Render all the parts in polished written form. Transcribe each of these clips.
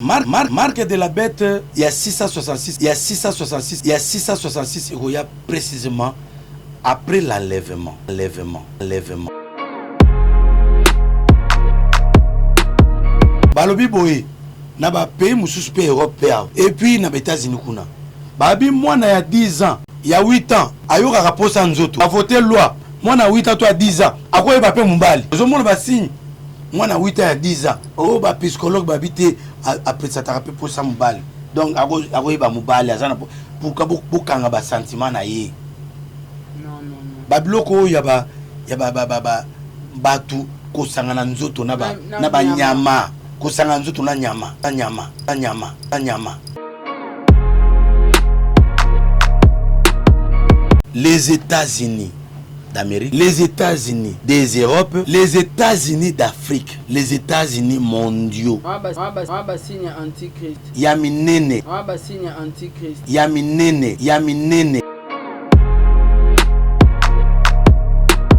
Marque, marque, marque de la bête ya 666 ya 666 ya 666 ekoya précisément après l'enlèvement enlèvement enlèvement balobi boye na bapays mosusu mpe europe mpe awa epuis na baétats-unis kuna babi mwana ya 10 ans ya 8 ans ayokaka mposa nzoto avote loi mwana ya 8 ans to ya 10 ans akoyeba mpe mobali ozomona basigne mwana 8 ans ya 10 ans oyo ba psychologue babi te apresataka mpe mposa mobali donc akoyeba mobali aza na pourquoi bokanga basentiment na ye babiloko oyo ya ba ya ba ba ba ba bato kosangana nzoto na ba na banyama kosangana nzoto na nyama na nyama na nyama na nyama les États-Unis d'Amérique, les États-Unis des Europes, les États-Unis d'Afrique, les États-Unis mondiaux. Ya minene. Ya minene, ya minene.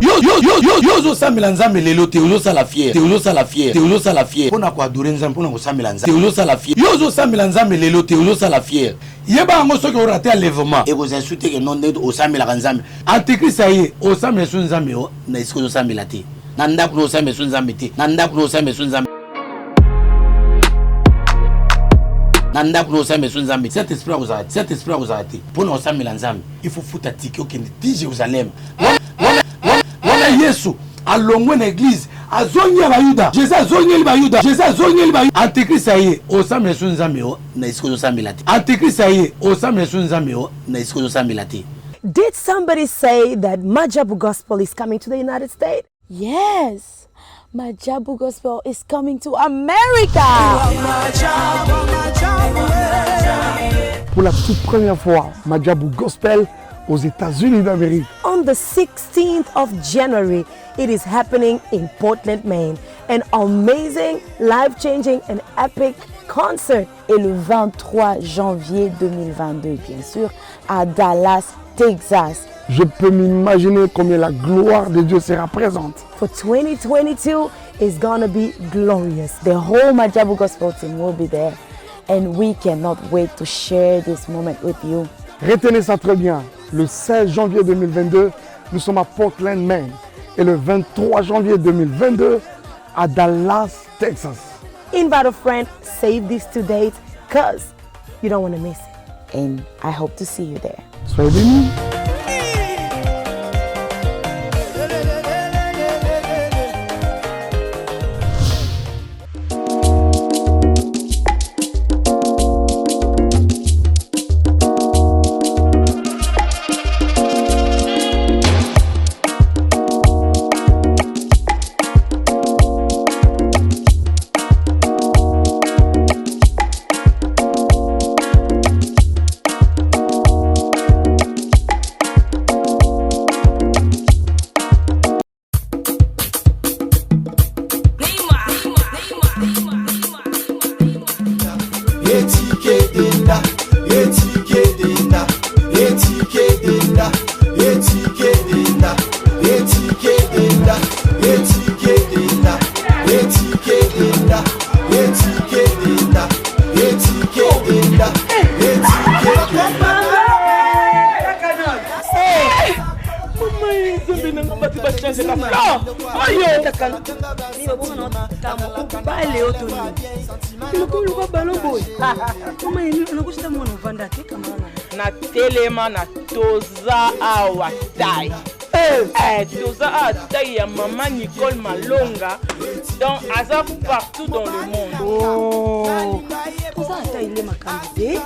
Yo ozosambela nzambe lelo te ozosala fier te ozosala fier te ozosala fier mpo na koadore nzambe mpo na kosambela nzambe te ozosala fier yo ozosambela nzambe lelo te ozosala fier Yeba yango soki o rate enlèvement ekozala su te ke non ndenge osambelaka nzambe antichrist aye osambela su nzambe na esika ozosambela te na ndako na osambela su nzambe te na ndako na osambela su nzambe na ndako na osambela su nzambe saint esprit akozala te saint esprit akozala te mpo na osambela nzambe il faut futa tike okende ti jérusalem wana yesu alongwe na eglise azongi ya bayuda jesus azongeli bayuda jesus azongeli bayuda antichrist aye osambela su nzambe na esika ozosambela te antichrist aye osambela su nzambe na esika ozosambela te. Did somebody say that Majabu Gospel is coming to the United States? Yes, Majabu Gospel is coming to America! Pour la toute première fois, Majabu Gospel aux États-Unis d'Amérique. On the 16th of January, it is happening in Portland, Maine. An amazing, life-changing and epic concert. Et le 23 janvier 2022, bien sûr, à Dallas, Texas. Je peux m'imaginer combien la gloire de Dieu sera présente. For 2022 is gonna be glorious. The whole Majabu Gospel team will be there. And we cannot wait to share this moment with you. Retenez ça très bien. Le 16 janvier 2022, nous sommes à Portland, Maine. Et le 23 janvier 2022, à Dallas, Texas. Invite a friend, save these two dates, cause you don't want to miss it. And I hope to see you there. Soyez bénis. Natelema na toza awa tai eh. Eh, toza awa tai ya mama Nicole Malonga donc aza partout dans le monde oh. toza ata ile makambo te eh?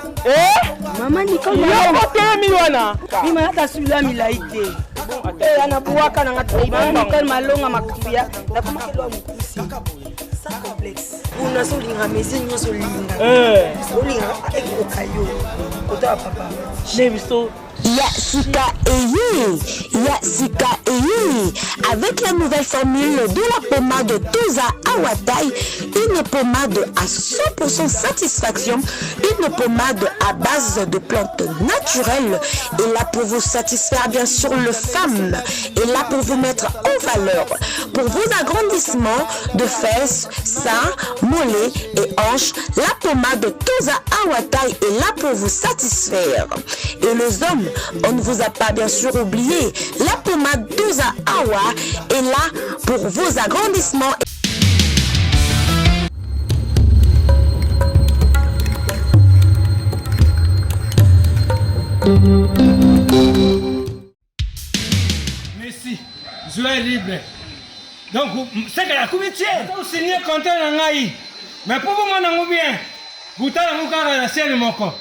mama Nicole Malonga telemi wana mima ata sula milai te anabuwaka nanga mama Nicole Malonga makambo ya nakomakelwa mokusi sans complexe kuna so olingaka mesure nyonso olinga eh. olingaka ekoka yo kota ya papa ne biso. Ya sika eye, ya sika eye. Avec la nouvelle formule de la pommade Toza Awatai, une pommade à 100% satisfaction, une pommade à base de plantes naturelles, et là pour vous satisfaire bien sûr le femme, et là pour vous mettre en valeur, pour vos agrandissements de fesses, seins, mollets et hanches, la pommade Toza Awatai est là pour vous satisfaire. Et les hommes, on ne vous a pas bien sûr oublié, la pommade Toza Awa est là pour vos agrandissements. Messi, joueur libre. Donc, c'est que la comité, signé contrat na ngai. Mais pour vous mon bien, botala yango kaka na chaîne moko.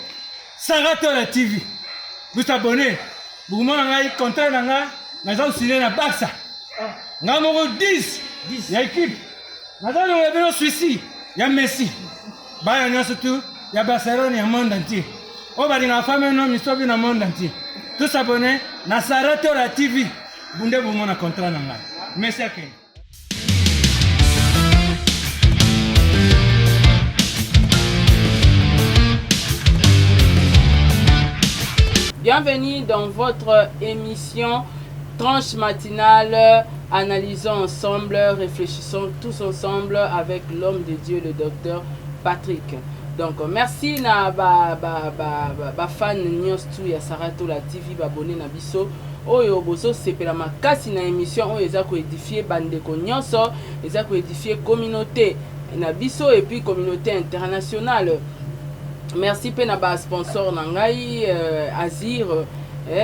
Sarah Tola TV. Vous abonnez. Bokomona ngai contrat na ngai naza kosigner na Barça. Ngai moko 10 ya équipe. Naza longola bino Suisse ya Messi. Bana nyonso tu ya Barcelone ya monde entier. Oyo balingaka femme no misobi na monde entier. Tous abonnés na Sarah Tola TV. Bunde bomona contrat na ngai. Messi akende. Bienvenue dans votre émission Tranche matinale. Analysons ensemble, réfléchissons tous ensemble avec l'homme de Dieu, le docteur Patrick. Donc merci na ba ba ba ba, ba fan nyonso tout ya Saratola TV ba abonné na biso oyo bozo sepela makasi na émission oyo eza ko édifier bandeko nyonso, eza ko édifier communauté na biso et puis communauté internationale. Merci pe na ba sponsor na ngai Azir,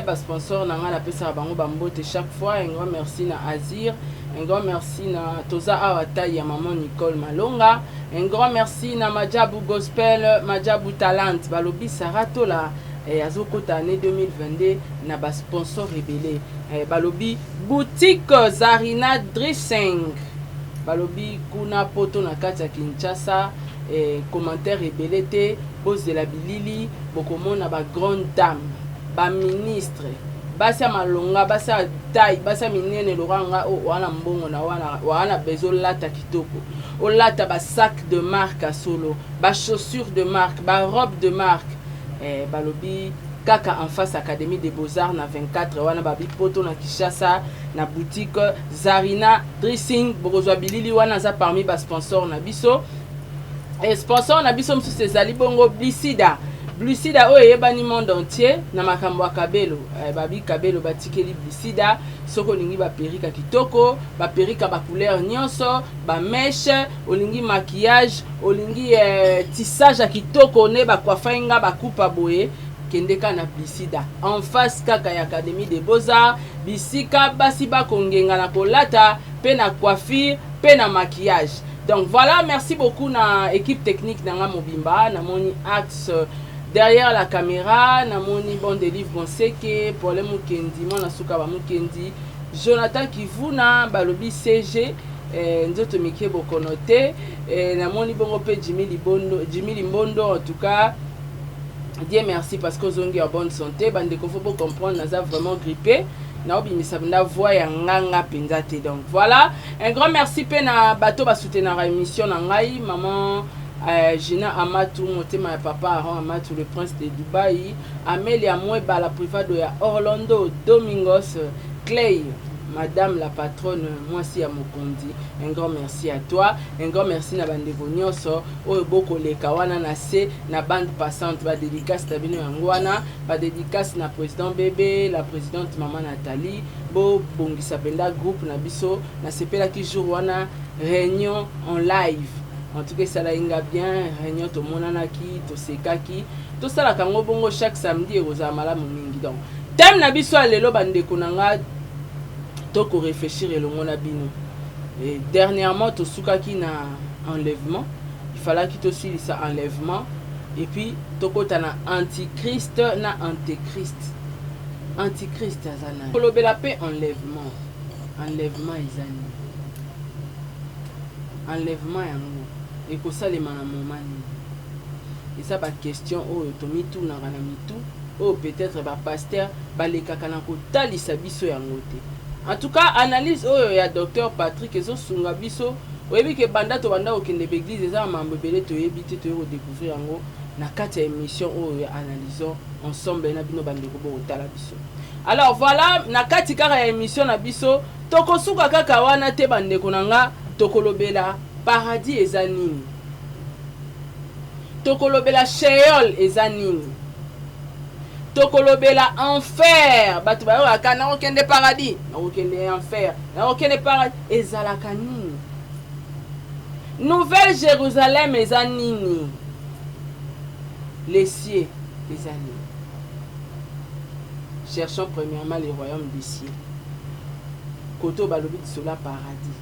ba sponsor na ngai napesaka bango ba mbote chaque fois. Un grand merci na Azir, un grand merci na Toza Awa taille ya maman Nicole Malonga, un grand merci na Majabu Gospel, Majabu Talent balobi Sarah Tola azokota année 2022 na ba sponsor ebele. Balobi boutique Zarina Dressing, balobi kuna poto na kati ya Kinshasa. Commentaire ebele te, bozela bilili bokomona ba grande dame, ba ministre, basi ya malonga, basi ya taille, basi ya minene loranga o wana mbongo na wana wana bezo lata kitoko, olata ba sac de marque à solo, ba chaussures de marque, ba robe de marque. Balobi kaka en face Académie des Beaux-Arts na 24 wana babi poto na Kinshasa na boutique Zarina Dressing. Bokozwa bilili wana aza parmi ba sponsor na biso. Et sponsor na biso mosusu ezali bongo Blisida. Blisida oyo eyebani monde entier na makambo ya kabelo. Babi kabelo batikeli Blisida, soki olingi ba perika kitoko, ba perika ba couleur nyonso, ba mèche, olingi maquillage, olingi tissage ya kitoko ne ba coiffer nga ba coupe boye, kende ka na Blisida en face kaka ya Académie des Beaux-Arts, bisika basi bakongenga na kolata pe na coiffure pe na maquillage. Donc voilà, merci beaucoup na équipe technique nanga mobimba, namoni axe derrière la caméra, namoni bon délivre Bonseke, Paul Mukendi, mwana suka ba Mukendi, Jonathan Kivuna, balobi CG, nzoto mike bokono te, namoni bongo pe Jimmy Libondo, Jimmy Limbondo, en tout cas Dieu merci parce que ozongi en bonne santé. Bandeko faut comprendre, naza vraiment grippé. Na obimisa na voix ya nganga penza te. Donc voilà, un grand merci pe na bato ba soutenir émission na ngai, maman Gina Amatou, motema ya papa Aaron Amatou, le prince de Dubaï, Amelia Mweba, la privado ya Orlando, Domingos, Clay, madame la patronne, mwasi ya mokonzi. Un grand merci à toi, un grand merci na bandeko nyonso oyo bokoleka wana na se na bande passante, ba dédicace na bino yango wana, ba dédicace na président bébé, la présidente maman Nathalie, bo bongisa penda groupe na biso. Na sepelaki jour wana réunion en live, en tout cas ça inga bien, réunion tomonanaki, tosekaki, tosalaka yango bongo chaque samedi ekozala malamu mingi. Donc thème na biso ya lelo bandeko na nga, toko réfléchir elongo na bino. Et dernièrement tosukaki na enlèvement, il fallait tosilisa enlèvement et puis tokota na antichrist na antéchrist. Antichrist aza nani? Kolobela pe enlèvement. Enlèvement eza nini? Enlèvement yango ekosalema na moment nini? Eza ba question oyo tomitunaka na mitu. oyo peut-être ba pasteurs balekaka na kotalisa biso yango te. En tout cas analyse oyo ya docteur Patrick ezo sunga biso, oyebi ke banda tobanda kokende ba eglise eza na mambo ebele toyebi te toye ko decouvrir yango na kati ya emission oyo ya analysons ensemble na bino bandeko bokotala biso. Alors voilà na kati kaka ya emission na biso tokosuka kaka wana te bandeko na nga tokolobela paradis eza nini? Tokolobela sheol eza nini? Tokolobela enfer. Bato bayokaka nakokende paradis, nakokende enfer, nakokende paradis. Ezalaka nini? Nouvelle Jérusalem eza nini? Les cieux eza nini? Cherchons premièrement le royaume des cieux. Koto balobi lisolo ya paradis.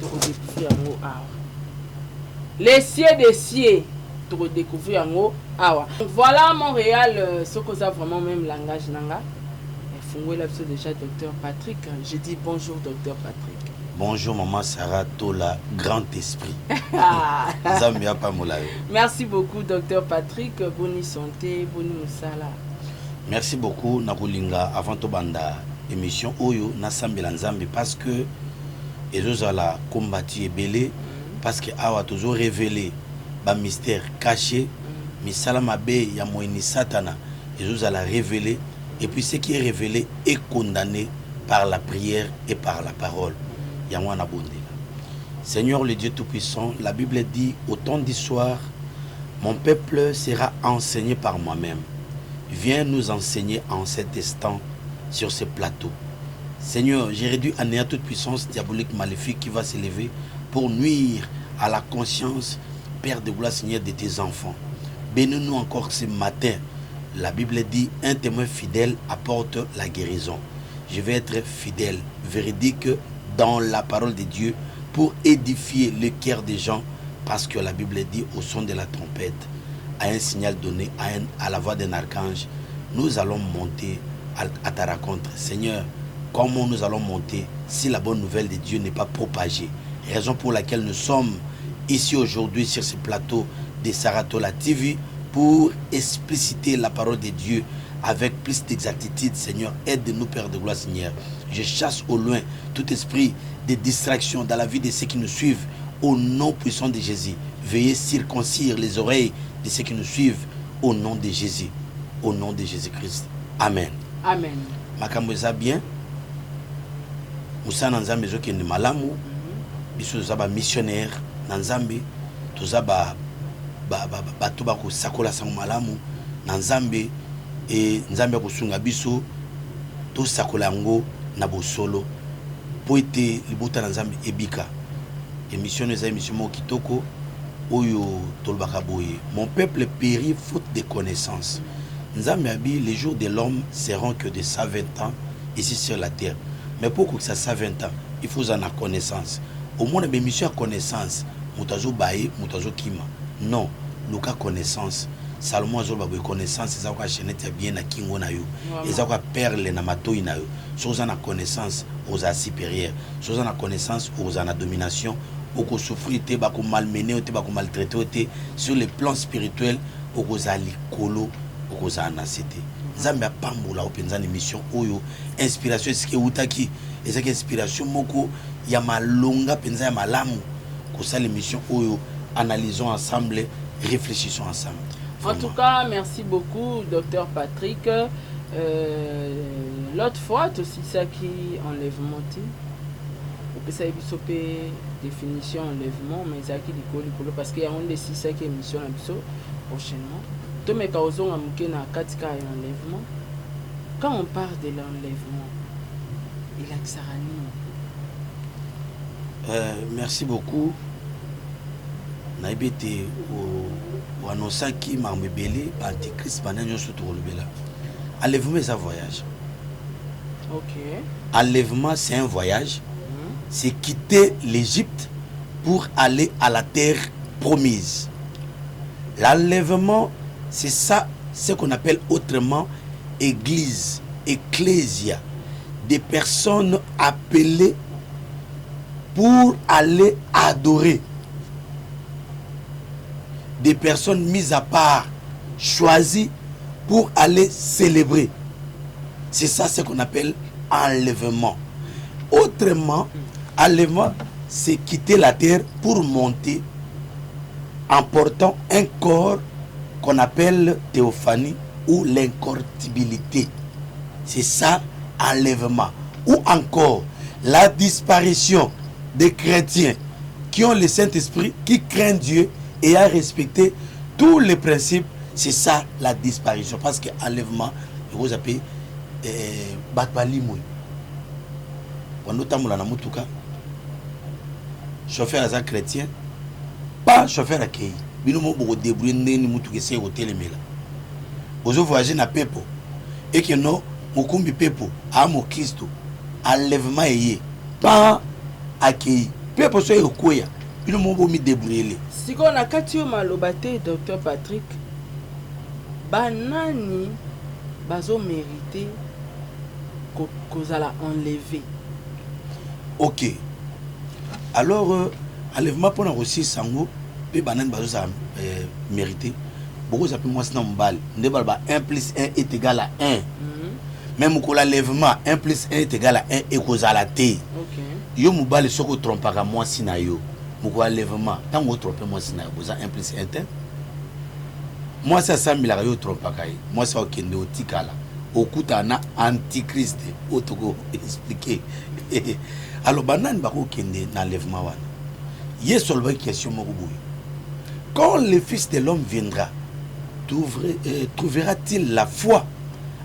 Tokodécouvrir yango awa. Les cieux des cieux toko découvrir yango awa. Voilà Montréal euh, soki oza vraiment même langage nanga efungwela biso déjà docteur Patrick. Je dis bonjour docteur Patrick. Bonjour maman Sarah Tola, grand esprit. Ah. Nzambe apambola yo. Merci beaucoup docteur Patrick, boni santé, boni musala. Merci beaucoup nakolinga avant tobanda émission oyo nasambela Nzambe parce que ezozala kombati ebele parce que awa tozo reveler ba mystères cachés misala mabe ya moyini satana ezozala reveler et puis ce qui est révélé est condamné par la prière et par la parole yango wana bondela Seigneur le Dieu Tout-Puissant, la Bible dit au temps du soir, mon peuple sera enseigné par moi-même. Viens nous enseigner en cet instant sur ce plateau. Seigneur, j'ai réduit à néant toute puissance diabolique maléfique qui va s'élever pour nuire à la conscience, Père de gloire, Seigneur, de tes enfants. Bénis-nous encore ce matin. La Bible dit, un témoin fidèle apporte la guérison. Je vais être fidèle, véridique dans la parole de Dieu pour édifier le cœur des gens parce que la Bible dit au son de la trompette, à un signal donné, à, un, à la voix d'un archange, nous allons monter à, à ta rencontre. Seigneur, comment nous allons monter si la bonne nouvelle de Dieu n'est pas propagée Raison pour laquelle nous sommes ici aujourd'hui sur ce plateau de Saratola TV pour expliciter la parole de Dieu avec plus d'exactitude, Seigneur. Aide-nous, Père de gloire, Seigneur. Je chasse au loin tout esprit de distraction dans la vie de ceux qui nous suivent. Au nom puissant de Jésus, veuillez circoncire les oreilles de ceux qui nous suivent au nom de Jésus. Au nom de Jésus-Christ. Amen. Amen. Makambo eza bien. Mosala na Nzambe ezokende malamu. Biso toza ba missionnaire na Nzambe. Toza ba ba ba bato bakosakola sango malamu na Nzambe e Nzambe akosunga biso tosakola yango na bosolo mpo ete libota na Nzambe ebika. Emission eza emission moko kitoko oyo tolobaka boye mon peuple périt faute de connaissance. Nzambe abi les jours de l'homme seront que de 120 ans ici sur la terre. Mais pour kokisa 120 ans, il faut ozala na connaissance. Omona ba emission ya connaissance, moto azo baye, moto azo kima. Non, luka connaissance. Salomon azoloba boye connaissance eza kaka chaînette ya bien na kingo na yo, eza kaka perle na matoyi na yo. Soki oza na connaissance, okozala supérieur. Soki oza na connaissance, okozala na domination, oko souffrir te, bako malmener yo te, bako maltraiter yo te. Sur le plan spirituel, okozala likolo, okozala na se te. Nzambe apambola yo mpenza na emission oyo. Inspiration esika ewutaki, ezalaki inspiration moko ya malonga mpenza ya malamu kosala emission oyo. Analysons ensemble, réfléchissons ensemble. En tout cas, merci beaucoup, docteur Patrick. Euh, l'autre fois, tosisaki enlèvement te. Opesaki biso mpe définition enlèvement, mais ezalaki likolo likolo parce que yango nde esisaki émission na biso prochainement. Tomeka ozonga moke na kati kaka ya enlèvement. Quand on parle de l'enlèvement, elakisaka nini? Euh, merci beaucoup. Nayebi ete oanonsaki makambo ebele ba antichrist banda nyonso tokolobela. Enlèvement eza voyage. Ok. Enlèvement c'est un voyage. C'est quitter l'Égypte pour aller à la terre promise. L'enlèvement, c'est ça, ce qu'on appelle autrement église, ecclésia, des personnes appelées pour aller adorer. Des personnes mises à part, choisies pour aller célébrer. C'est ça ce qu'on appelle enlèvement. Autrement, enlèvement, c'est quitter la terre pour monter en portant un corps qu'on appelle théophanie ou l'incorruptibilité. C'est ça, enlèvement. Ou encore, la disparition des chrétiens qui ont le Saint-Esprit, qui craignent Dieu et a respecté tous les principes. C'est ça la disparition. Parce que enlèvement, vous appelez bato balimwe. Bando otambola na motuka, chauffeur aza chrétien, pa chauffeur akei, bino mo bokodébrouiller ndenge motuka eseki kotelemela. Bozovoyage na pepo, ekeno mokumbi pepo aa mokristo, enlèvement eye, pa akei, pepo so ekweya, bino mo bomidébrouiller. Sikoyo na kati oyo maloba te, docteur Patrick, banani bazomérite kozala enlevé? Ok, alors enlèvement, mpona kosilisa yango mpe banani bazozala mérité, bokozwa mpe mwasi na mobali nde baloba 1 plus 1 est égal à 1. Mais mokolo enlèvement, 1 plus 1 est égal à 1 ekozala te. Yo mobali, soki otrompaka mwasi na yo, mokolo enlèvement, ntango otrompe mwasi na yo, boza 1 plus 1 te. Mwasi asambelaka, yo otrompaka ye, mwasi akokende, otikala okutana na antichrist oyo toko expliquer. Alors banani bakokende na enlèvement wana? Yesu alobaki question moko boye: quand le Fils de l'homme viendra, trouvera-t-il la foi?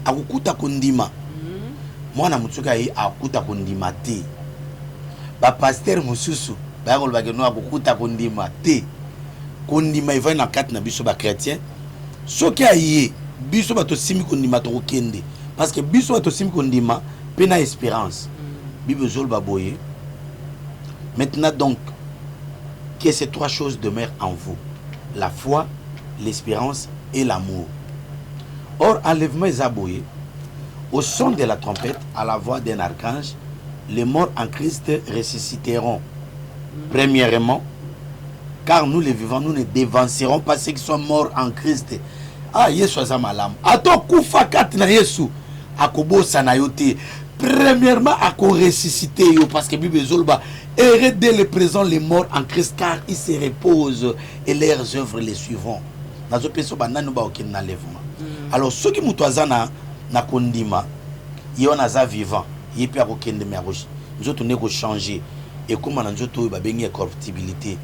Akokuta kondima? Mwana moto soki aye, akuta kondima te. Bapasteur mosusu baya kolobaki no akokuta kondima te. Kondima evandi na kati na biso bachrétien. Soki aye, biso bato osimbi kondima tokokende, parce que biso bato osimbi kondima mpe na espérance. Bible ezoloba boye: maintenant donc, que ces trois choses demeurent en vous, la foi, l'espérance et l'amour. Or enlèvement eza boye: au son de la trompette, à la voix d'un archange, les morts en Christ ressusciteront premièrement, car nous les vivants, nous ne dévancerons pas ceux qui sont morts en Christ. Ah, Yesu aza malamu. Ata okufa kati na Yesu, akobosana yo te. Premièrement akoressuscite yo, parce que Bible ezoloba: heureux dès le présent les morts en Christ, car ils se reposent et leurs œuvres les suivront. Nazopesa banani bakokende na enlèvement. Alors soki moto aza na kondima, ye wana aza vivant, ye mpe akokende, me nzoto nde ekochange, ekóma na nzoto oyo babengi incorruptibilité.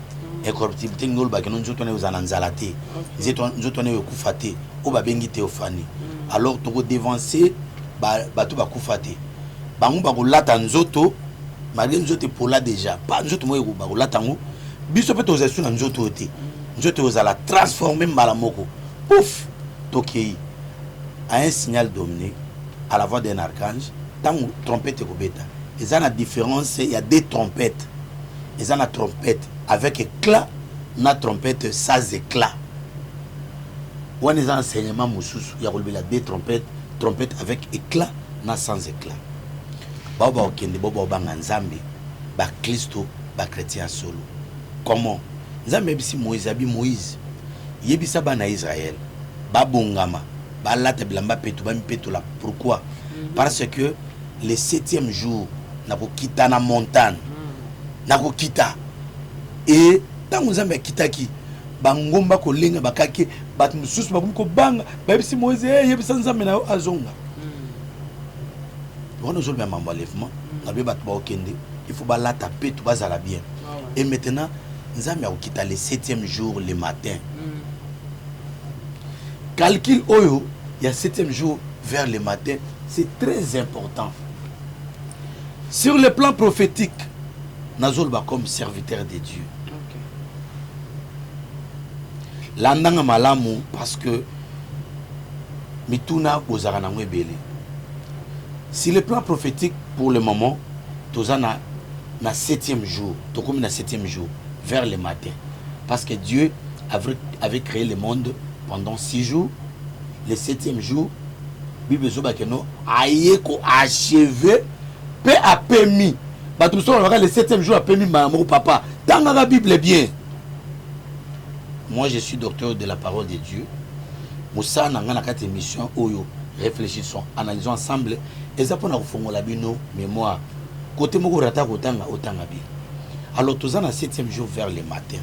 Incorruptibilité ndenge olobaki no, nzoto wana ozala na nzala te, nzoto wana oyo ekufa te, oyo babengi théophanie. Alors tokodevance bato bakufa te, bango bakolata nzoto malgré nzoto epola déjà, pa nzoto moko bakolata yango. Biso mpe tozala su na nzoto oyo te, nzoto ozala transformé mbala moko, pouf, tokei. À un signal donné, à la voix d'un archange, ntango trompette ekobeta, eza na différence ya deux trompettes. Eza na trompette avec éclat, na trompette sans éclat. Wana eza enseignement mosusu ya kolobela deux trompettes, trompette avec éclat na sans éclat. Bao bakokende, bao baobanga Nzambe, baklisto, bachrétien ya solo. Comment Nzambe ayebisi Moïse? Abi: Moïse, yebisa bana ya Israele babongama, balata bilamba peto, bamipetola. Pourquoi? Parce que le septième jour nakokita na montagne, nakokita. E ntango Nzambe akitaki, bangomba kolenga, bakaki, bato mosusu bakomi kobanga, bayebisi Moïse: e yebisa Nzambe na yo azonga. Wana ozoloba ya mambo enlèvement, nabe bato baokende, il faut balata peto, bazala bien. Et maintenant Nzambe akokita le septième jour, le matin. Calcul oyo ya septième jour vers le matin, c'est très important sur le plan prophétique. Nazoloba comme serviteur de Dieu. Landanga malamu, parce que mituna bozalaka nango ebele. Sur le plan prophétique, pour le moment toza na septième jour, tokomi na septième jour vers le matin, parce que Dieu avait créé le monde pendant 6 jours. Le septième jour, Bible ezobake no aye koachever mpe apemi. Bato mosusu balobaka le septième jour apemi mbala moko. Papa, tangaka Bible bien. Moi, je suis docteur de la parole de Dieu. Mosala na ngai na kati ya émission oyo, réfléchissons, analysons ensemble, eza mpona kofongola bino mémoire. Kote moko rata kotanga, otanga bien. Alors toza na septième jour vers le matin.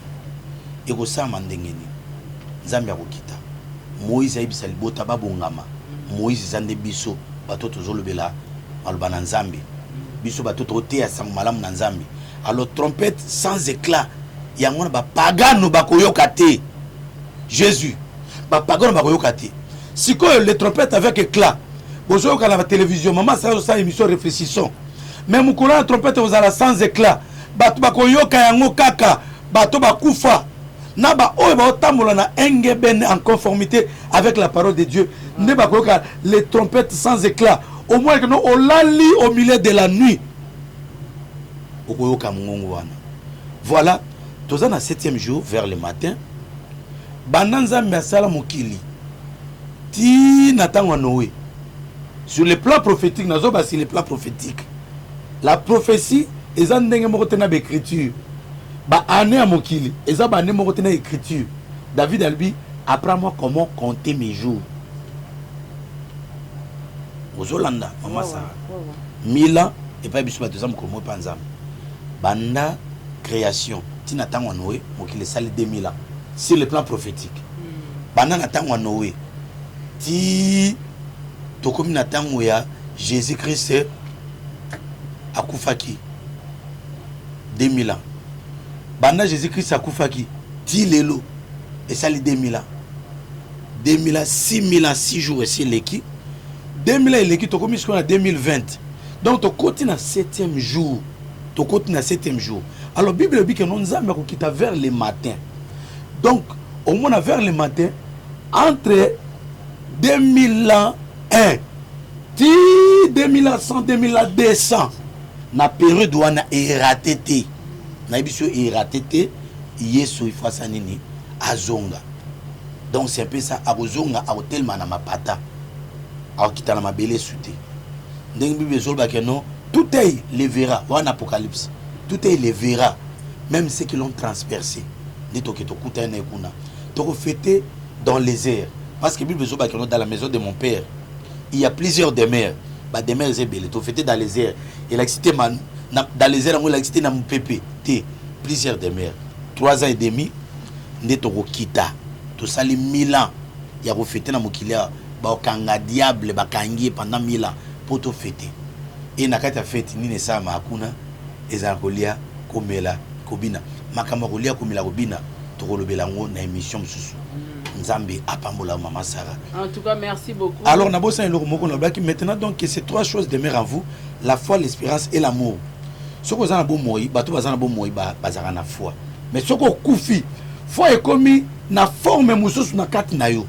Ekosalama ndenge nini? Nzambe akokita. Moïse ayebisa libota babongama. Moïse eza nde biso bato tozolobela maloba na Nzambe. Biso bato toteya sango malamu na Nzambe. Alors trompette sans éclat, yango na bapagano bakoyoka te. Jésus, bapagano bakoyoka te. Sikoyo les trompettes avec éclat, bozoyoka na télévision, mama Sarah osala émission réfléchissons. Mais mokolo na trompette ozala sans éclat, bato bakoyoka yango kaka bato bakufa na baoyo baotambola na engebene en conformité avec la parole de Dieu, nde bakoyoka les trompettes sans éclat. Au moins que no olali au milieu de la nuit, okoyoka mongongo wana. Voilà, toza na septième jour vers le matin. Banda Nzambe asala mokili ti na ntango ya Noé, sur le plan prophétique, nazoba sur le plan prophétique, la prophétie eza ndenge moko te na baécriture. Baannée ya mokili eza baannée moko te na écriture. David alobi: "Apprends-moi comment compter mes jours." Ozolanda, mama Sara? 1000 ans epai biso bato eza mokolo moko epa Nzambe. Banda création ntina ntango ya Noé, mokili esali 2000 ans sur le plan prophétique. Banda na ntango ya Noé ti tokomi na ntango ya Jésus Christ akufaki, 2000 ans. Banda Jésus Christ akufaki ti lelo esali 2000 ans. 2000 ans, 6000 ans, 6 jours esi eleki. 2000 ans eleki, tokomi sikoyo na 2020. Donc tokoti na septième jour, tokoti na septième jour. Alors Bible elobi ke no Nzambe akokita vers le matin. Donc omona vers le matin, entre 2001 ti 2100, 2200, na période wana erater te. Nayebi so erater te. Yesu ifo asa nini? Azonga. Donc c'est un peu ça. Akozonga, akotelema na mapata, akokita na mabele esu te. Ndenge Bible ezolobaka no, tout œil le verra wana, Apocalypse, tout œil le verra, même ceux qui l'ont transpercé. Nde toke tokutani na ye kuna, tokofêter dans les airs, parce que Bible ezobaka no, dans la maison de mon père il y a plusieurs demeures. Bademeure eza ebele. Tofêter dans les airs elakisi te dans les airs yango elakisi te na mopepe te. Plusieurs demeures, 3 ans et demi nde tokokita. Tosali 1000 ans ya kofêter na mokili awa. Bakokanga diable, bakangi ye pendant 1000 ans mpo tofêter. E na kati ya fête nini esalamaka kuna? Ezala kolia, komela, kobina. Makambo ya kolia, komela, kobina, tokolobela yango na émission mosusu. Nzambe apambola mama Sara. En tout cas, merci beaucoup. Alors nabosana eloko moko nalobaki. Maintenant donc, que ces trois choses demeurent en vous: la foi, l'espérance et l'amour. Soki oza na bomoi, bato baza na bomoi bazalaka na foi, mais soki okufi, foi ekomi na forme mosusu na kati na yo,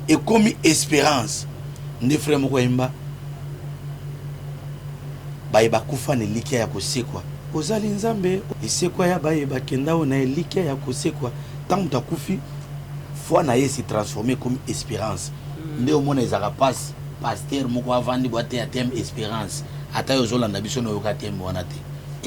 ekomi espérance. Nde frère moko ayemba: baye bakufa na elikya ya kosekwa, ozali Nzambe esekwa ya baye bakenda oyo na elikya ya kosekwa. Ntango moto akufi, foi na ye esi transforme, ekomi espérance. Nde omona ezalaka mpasi, pasteur moko avandi bo ateya thème espérance. Ata yo ozolanda biso na oyoka thème wana te,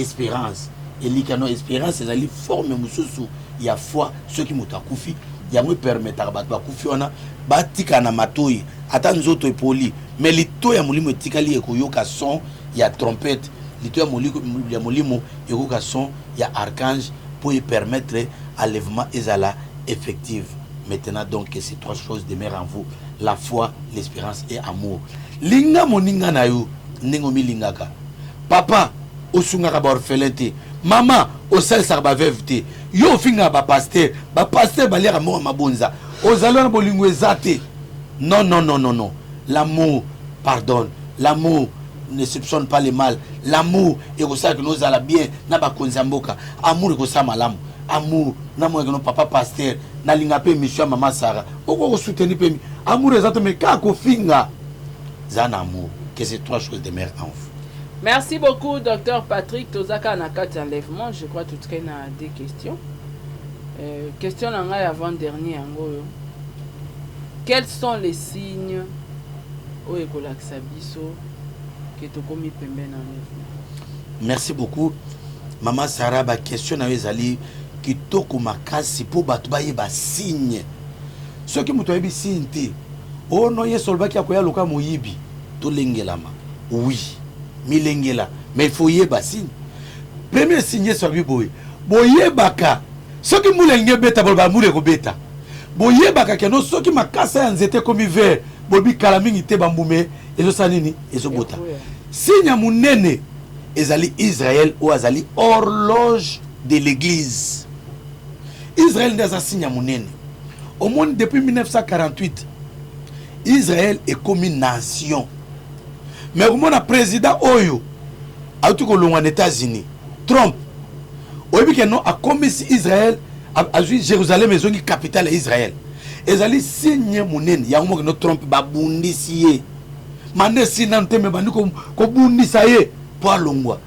espérance, elikya. No, espérance ezali forme mosusu ya foi. Soki moto akufi, yango epermettaka bato bakufi wana batika na matoi. Ata nzoto epoli, mais lito ya molimo etikali, ekoyoka son ya trompette. Lito ya molimo ekoyoka son ya archange mpo epermettre enlèvement ezala effective. Maintenant donc, que ces trois choses demeurent en vous: la foi, l'espérance et amour. Linga moninga na yo ndenge omilingaka. Papa, osungaka baorphelin te. Mama, osalisaka baveuve te. Yo ofingaka bapasteur, bapasteur baliaka moko mabonza. Ozali wana, bolingo eza te. Non, non, non, non, non. L'amour pardonne, l'amour ne soupçonne pas le mal. L'amour ekosalaka nozala bien na bakonzi ya mboka. Amour ekosala malamu. Amour namonaki no, papa pasteur, nalinga mpe émission ya mama Sara, oko kosoutenir mpe. Amour eza te, mais kaka kofinga. Za na amour. Que ces trois choses demeurent en vous. Merci beaucoup, docteur Patrick. Tozaka na kati enlèvement, je crois tout na des questions. Question na ngai avant dernier yango oyo. Quels sont les signes oyo ekolakisa biso ke tokomi pembeni na enlèvement? Merci beaucoup, mama Sara. Baquestion na yo ezali kitoko makasi mpo bato bayeba signe. Soki moto ayebi signe te, oh non, Yesu alobaki akoya lokola moyibi, tolengelama. Oui, milengela, mais il faut yeba signe. Premier signe, Yesu alobi boye, boyebaka soki mbula elingi ebeta, boloba mbula ekobeta. Boyebaka ke no soki makasa ya nzete ekomi vert, bolobi kala mingi te bambume ezosala nini, ezobota. Signe ya monene ezali Israël oyo azali horloge de l'église. Israël nde aza signe ya monene. Omoni depuis 1948 Israël ekomi nation. Mais okomona président oyo auti kolongwa na États-Unis, Trump, oyebi ke non akomisi Israël, azwi Jérusalem ezongi capitale ya Israël. Ezali signe monene yango moko no Trump babundisi ye. Manda esili nanu te me bandi kobundisa ye po alongwa.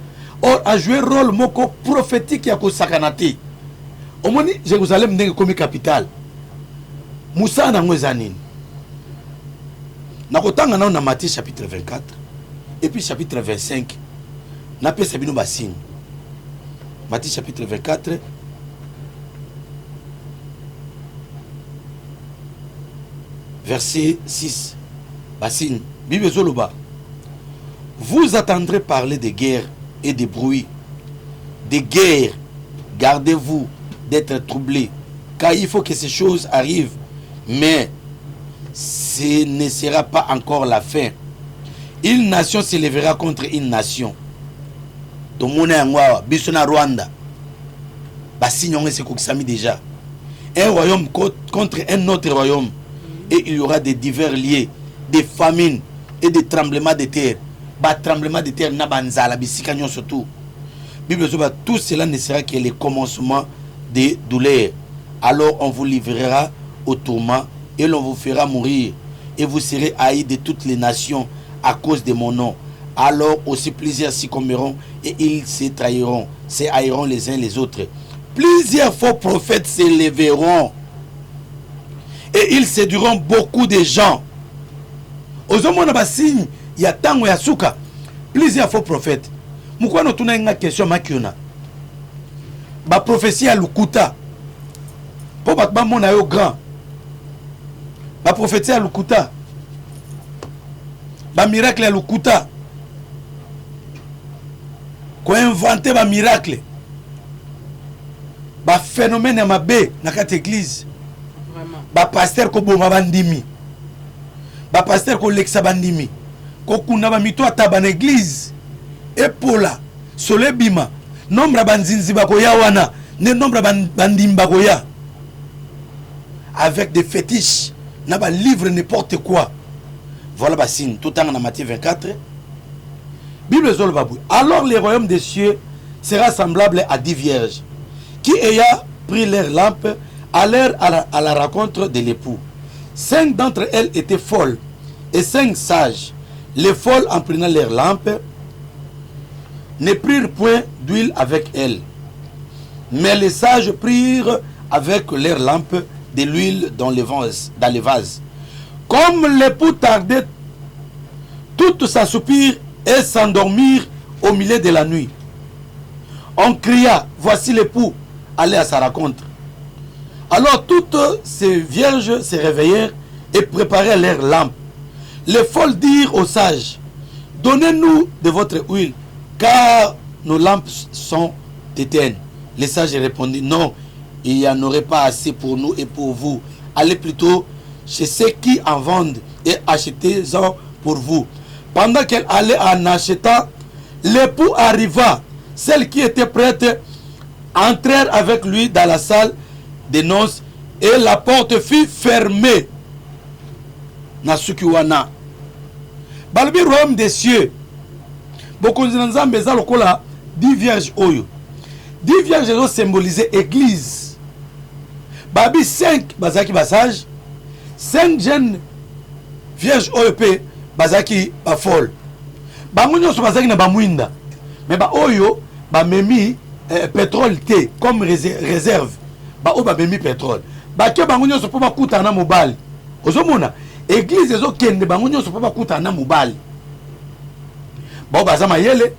Or a jouer rôle moko prophétique ya kosakana te. Omoni Jérusalem ndenge ekomi capitale, mosala na yango eza nini? Nakotanga nano na Matthieu chapitre 24 et puis chapitre 25, napesa bino ba signe. Matthieu chapitre 24 verset 6, ba signe. Bible ezoloba, vous attendrez parler de guerre et de bruit de guerre, gardez-vous d'être troublés, car il faut que ces choses arrivent, mais ce ne sera pas encore la fin. Une nation s'élèvera contre une nation. Tomona yango awa biso na Rwanda, basigne yango esekokisami déjà. Un royaume contre un autre royaume, et il y aura des divers liens, des famines et des tremblements de terre. Ba tremblements de terre na ba nzala bisika nyonso tout. Bible ezoba tout cela ne sera que le commencement des douleurs. Alors on vous livrera au tourment et l'on vous fera mourir, et vous serez haïs de toutes les nations à cause de mon nom. Alors aussi plusieurs succomberont et ils se trahiront, se haïront les uns les autres. Plusieurs faux prophètes s'élèveront et ils séduiront beaucoup de gens. Ozomona ba signe ya tango ya suka, plusieurs faux prophètes. Mokwana otunaki nga question makiona ba prophétie ya lokuta mpo bato bamona yo grand, ba prophétie ya lokuta, ba miracle ya lokuta, koinvente ba miracle, ba phénomène ya mabe na kati église, ba pasteur koboma bandimi, ba pasteur kolekisa bandimi, kokunda ba mito ataba na église epola solo ebima, nombre ya banzinzi bakoya wana nde nombre ya bandimi bakoya avec des fétiches na ba livre n'importe quoi. Voilà ba signe. Totanga na Matthieu 24, Bible ezoloba boye, alors le royaume des cieux sera semblable à 10 vierges qui ayant pris leur lampe allèrent à la rencontre de l'époux. 5 d'entre elles étaient folles et 5 sages. Les folles, en prenant leur lampe, ne prirent point d'huile avec elles, mais les sages prirent avec leur lampe de l'huile dans les vases, dans les vases. Comme l'époux tardait, toutes s'assoupirent et s'endormirent au milieu de la nuit. On cria, voici l'époux, allez à sa rencontre. Alors toutes ces vierges se réveillèrent et préparèrent leurs lampes. Les folles dirent aux sages, donnez-nous de votre huile, car nos lampes sont éteintes. Les sages répondirent, non, il n'y en aurait pas assez pour nous et pour vous. Allez plutôt chez ceux qui en vendent et achetez-en pour vous. Pendant qu'elle allait en achetant, l'époux arriva. Celles qui étaient prêtes entrèrent avec lui dans la salle des noces et la porte fut fermée. Na suki wana balobi royaume des cieux, bokonzi na Nzambe eza lokola 10 vierges oyo. 10 vierges ezo symboliser église. Babi 5 bazalaki ba sage, 5 jeunes vierges oyo pe bazalaki ba folle. Bango nyonso bazalaki na ba mwinda, mais ba oyo bamemi pétrole te comme réserve, ba oyo bamemi pétrole bake bango nyonso mpo bakutana na mobali. Ozomona église ezokende bango nyonso mpo bakutana na mobali. Bao baza mayele,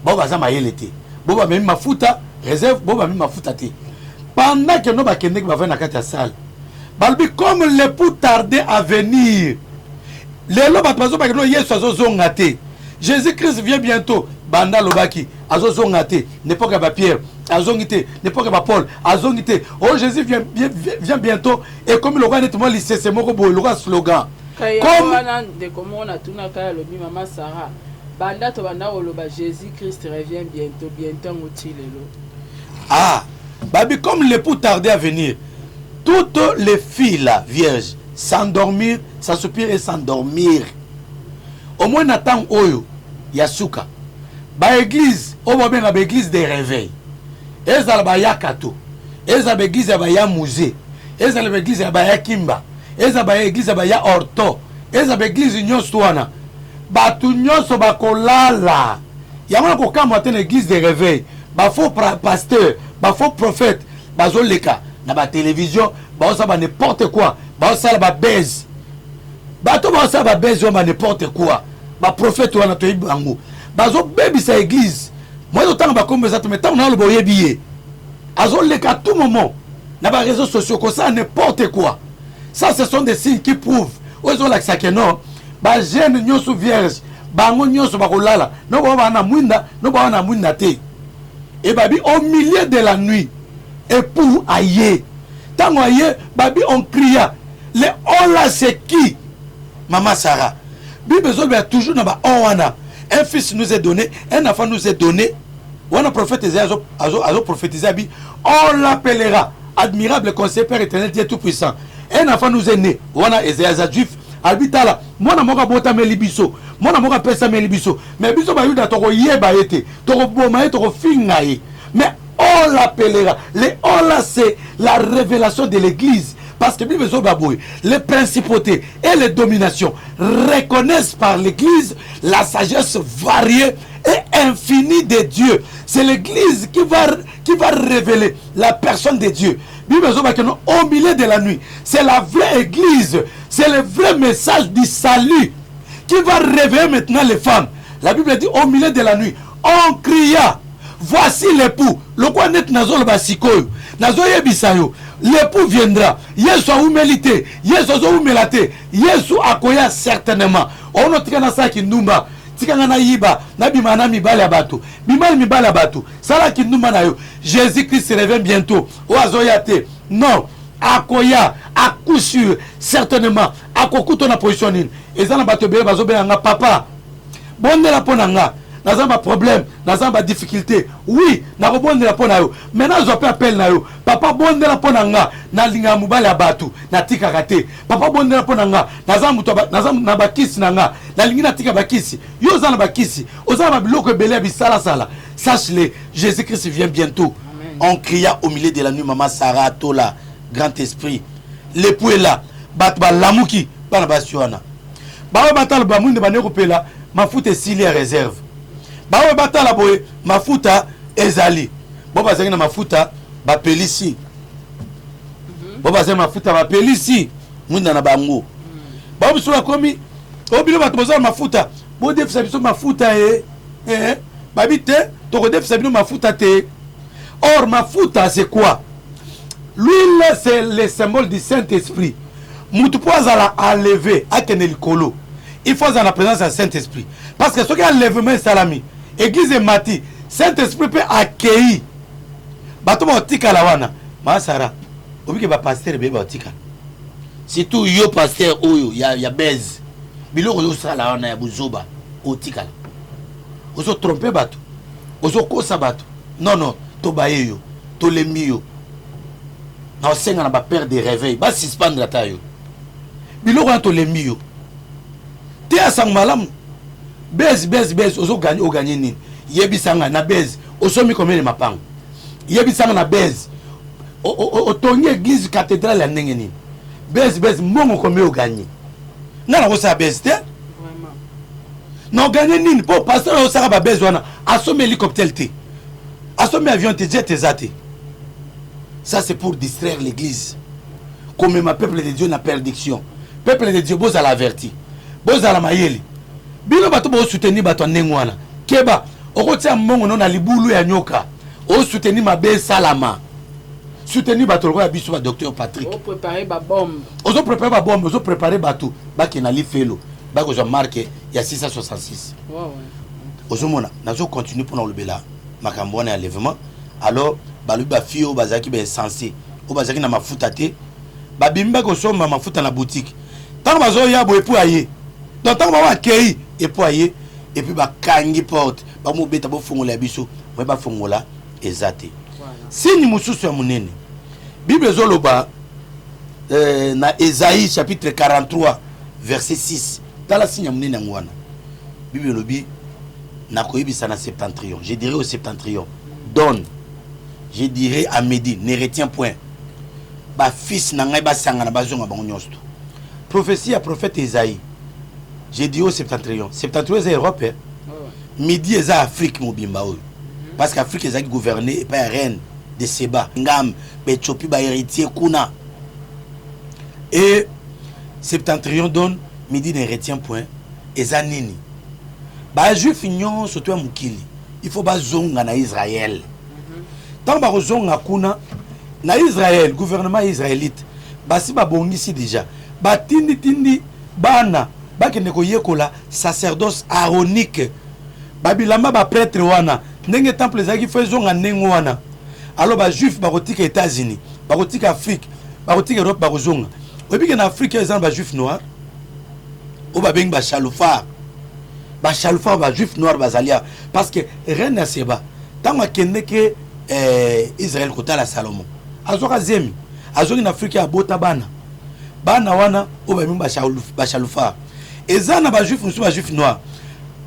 bao baza mayele te, bo bamemi mafuta réserve, bo bamemi mafuta te. Pendant que no bakendeki bavandi na kati ya salle, Balobi comme l'époux tardait à venir. Lelo bato bazobaki no Yesu azozonga te. Jésus-Christ vient bientôt. Banda alobaki azozonga te. N'époque ya ba Pierre azongi te. N'époque ya ba Paul azongi te. Oh Jésus vient, vient, vient bientôt. Ekomi lokola neti mwa lisese moko boye lokola slogan. Comme wana ndeko moko natunaka ye alobi mama Sarah banda tobanda koloba Jésus Christ revient bientôt bientôt yango ti lelo. Ah babi comme l'époux tardait à venir toutes les filles là vierges s'endormir s'assoupir et s'endormir au moins na ntango oyo ya suka ba église oyo babenga ba église de réveil ezala bayaka to ezala ba église ya baya musée ezala ba église ya baya kimba ezala ba église ya baya orto ezala ba église nyonso wana bato nyonso bakolala yango na kokamwa te na église de réveil ba faux pasteur ba faux prophète bazoleka na ba télévision baosala ba n'importe quoi baosala ba buzz bato baosala ba buzz wana ba n'importe quoi ba prophète wana toyebi bango bazobebisa église moi ezotanga bakombo eza te mais ntango naloba oyebi ye azoleka tout moment na ba réseaux sociaux kosala n'importe quoi. Ça ce sont des signes qui prouvent oyo ezolakisa ke non ba jeune nyonso vierge bango nyonso bakolala no bao baa na mwinda no bao na mwinda te. Et babi au milieu de la nuit époux aye ntango aye babi on cria le on là c'est qui mama Sarah Bible ezolobela toujours na ba on wana un fils nous est donné un enfant nous est donné wana prophète Esaïe azo azo azo prophétiser abi on l'appellera admirable conseiller père éternel Dieu tout puissant un enfant nous est né wana Esaïe aza juif alobi tala mwana moko abotameli biso mwana moko apesameli biso mais biso bayuda tokoyeba ye te tokoboma ye tokofinga ye mais on l'appellera le on là c'est la révélation de l'église parce que Bible ezoba boye les principautés et les dominations reconnaissent par l'église la sagesse variée et infinie de Dieu. C'est l'église qui va, qui va révéler la personne de Dieu. Bible au milieu de la nuit. C'est la vraie église. C'est le vrai message du salut qui va réveiller maintenant les femmes. La Bible dit au milieu de la nuit, on cria, voici l'époux. Lokwa net nazoloba sikoyo. Nazoyebisa yo. L'époux viendra. Yesu aumeli te. Yesu azoumela te. Yesu akoya certainement. Ono tika nasala kindumba. Tika nga nayiba, nabima na mibali ya bato. Bima na mibali ya bato. Sala kindumba na yo. Jésus Christ revient bientôt. Oyo azoya te. Non. Akoya à coup sûr certainement. Akokuta na position nini? Eza na bato ebele bazobenga nga papa. Bondela mpo na nga. Naza na ba problème, naza na ba difficulté. Oui, nakobondela mpo na yo. Mais nazwa mpe appel na yo. Papa bondela mpo na nga. Nalingaka mobali ya bato, natikaka te. Papa bondela mpo na nga. Naza moto naza na bakisi na nga. Nalingi natika bakisi. Yo oza na bakisi, oza na ba biloko ebele ya bisalasala. Sache-le, Jésus-Christ vient bientôt. Amen. On cria au milieu de la nuit, maman Sarah Tola, grand esprit. L'époux est là. Bato balamuki bana basi wana. Baoyo batala ba mwinda bande kopela mafuta esili ya réserve. Baoyo batala boye mafuta ezali. Bo bazangi na mafuta bapelisi. Bo bazangi mafuta bapelisi mwinda na bango. Baoyo biso bakomi oyo bino bato boza na mafuta bodefisa biso mafuta e eh, babi te tokodefisa bino mafuta te. Or mafuta c'est quoi? L'huile c'est le symbole du Saint-Esprit. Mutu po azala enlevé akende likolo il faut azala na présence ya Saint-Esprit parce que soki enlèvement esalami église emati Saint-Esprit mpe akei bato baotikala wana. Ma Sarah obike ba pasteur ebele baotikala surtout yo pasteur oyo ya, ya base biloko ozosala wana ya buzoba otikala ozotrompe bato ozokosa bato non non tobaye yo tolembi yo na osenga na ba père de réveil ba suspendre ata yo biloko wana tolembi yo te ya sango malamu base base base ozoganye oganye nini yebisanga na base osomi combien de mapango yebisanga na base otongi église cathédrale ya ndenge nini base base mbongo combien oganye nga nakosala base te na oganye nini mpo pasteur osaka ba base wana asombi hélicoptère te asombi avion te jet eza te. Ça c'est pour distraire l'église komema peuple de Dieu na perdition. Peuple de Dieu bozala averti, bozala mayele. Bino bato bosoutenir bato ya ndenge wana keba, okotia mbongo no na libulu ya nyoka, osoutenir mabe esalama. soutenir bato lokola biso ba docteur Patrick. Oprépare babombe. Ozoprépare babombe, ozoprépare bato bakende na lifelo, bakozwa marque ya 666. Ozomona, nazocontinue mpona kolobela makambo wana ya enlèvement. Alors balobi bafille oyo bazalaki bainsensé, oyo bazalaki na mafuta te, babimi bakosomba mafuta na boutique. Ntango bazoya boye, epo aye. Donc ntango bango akei, epo aye, et puis bakangi porte, bamobeta: "Bofongola ya biso." Moye bafongola eza te. Signe mosusu ya monene, Bible ezoloba na Esaïe chapitre 43 verset 6. Tala signe ya monene yango wana. Bible elobi: "Nakoyebisa na septentrion, je dirai au septentrion: donne, je dirai à midi: ne retiens point." Bafils na ngai basangana, bazonga bango nyonso. To prophétie ya prophète Esaïe: "Je dirai au septentrion." Septentrion eza Europe, eh? Midi eza Afrique mobimba oyo, parce que Afrique ezalaki gouverné epai ya reine de Seba, ngam baéthiopie, bahéritier kuna. Et "septentrion donne, midi ne retient point" eza nini? Bajuif nyonso to ya mokili, il faut bazonga na Israel. Ntango bakozonga kuna na Israel, gouvernement israélite basi babongisi déjà, batinditindi bana bakende koyekola sacerdoce aaronique, babilamba baprêtre wana. Ndenge temple ezalaki, fo ezonga ndenge wana. Alors bajuif bakotika États-Unis, bakotika Afrique, bakotika Europe, bakozonga. Oyebi ke na Afrique eza na bajuif noir oyo babengi bachalufar. Bachalufar, bajuif noir bazali awa, parce que reine ya Seba, ntango akendeke Israel kotala Salomo, azwaka zemi, azongi na Afrique, abota bana. Bana wana oyo babengi bachalufar. Eza na bajuif mosusu, bajuif noir,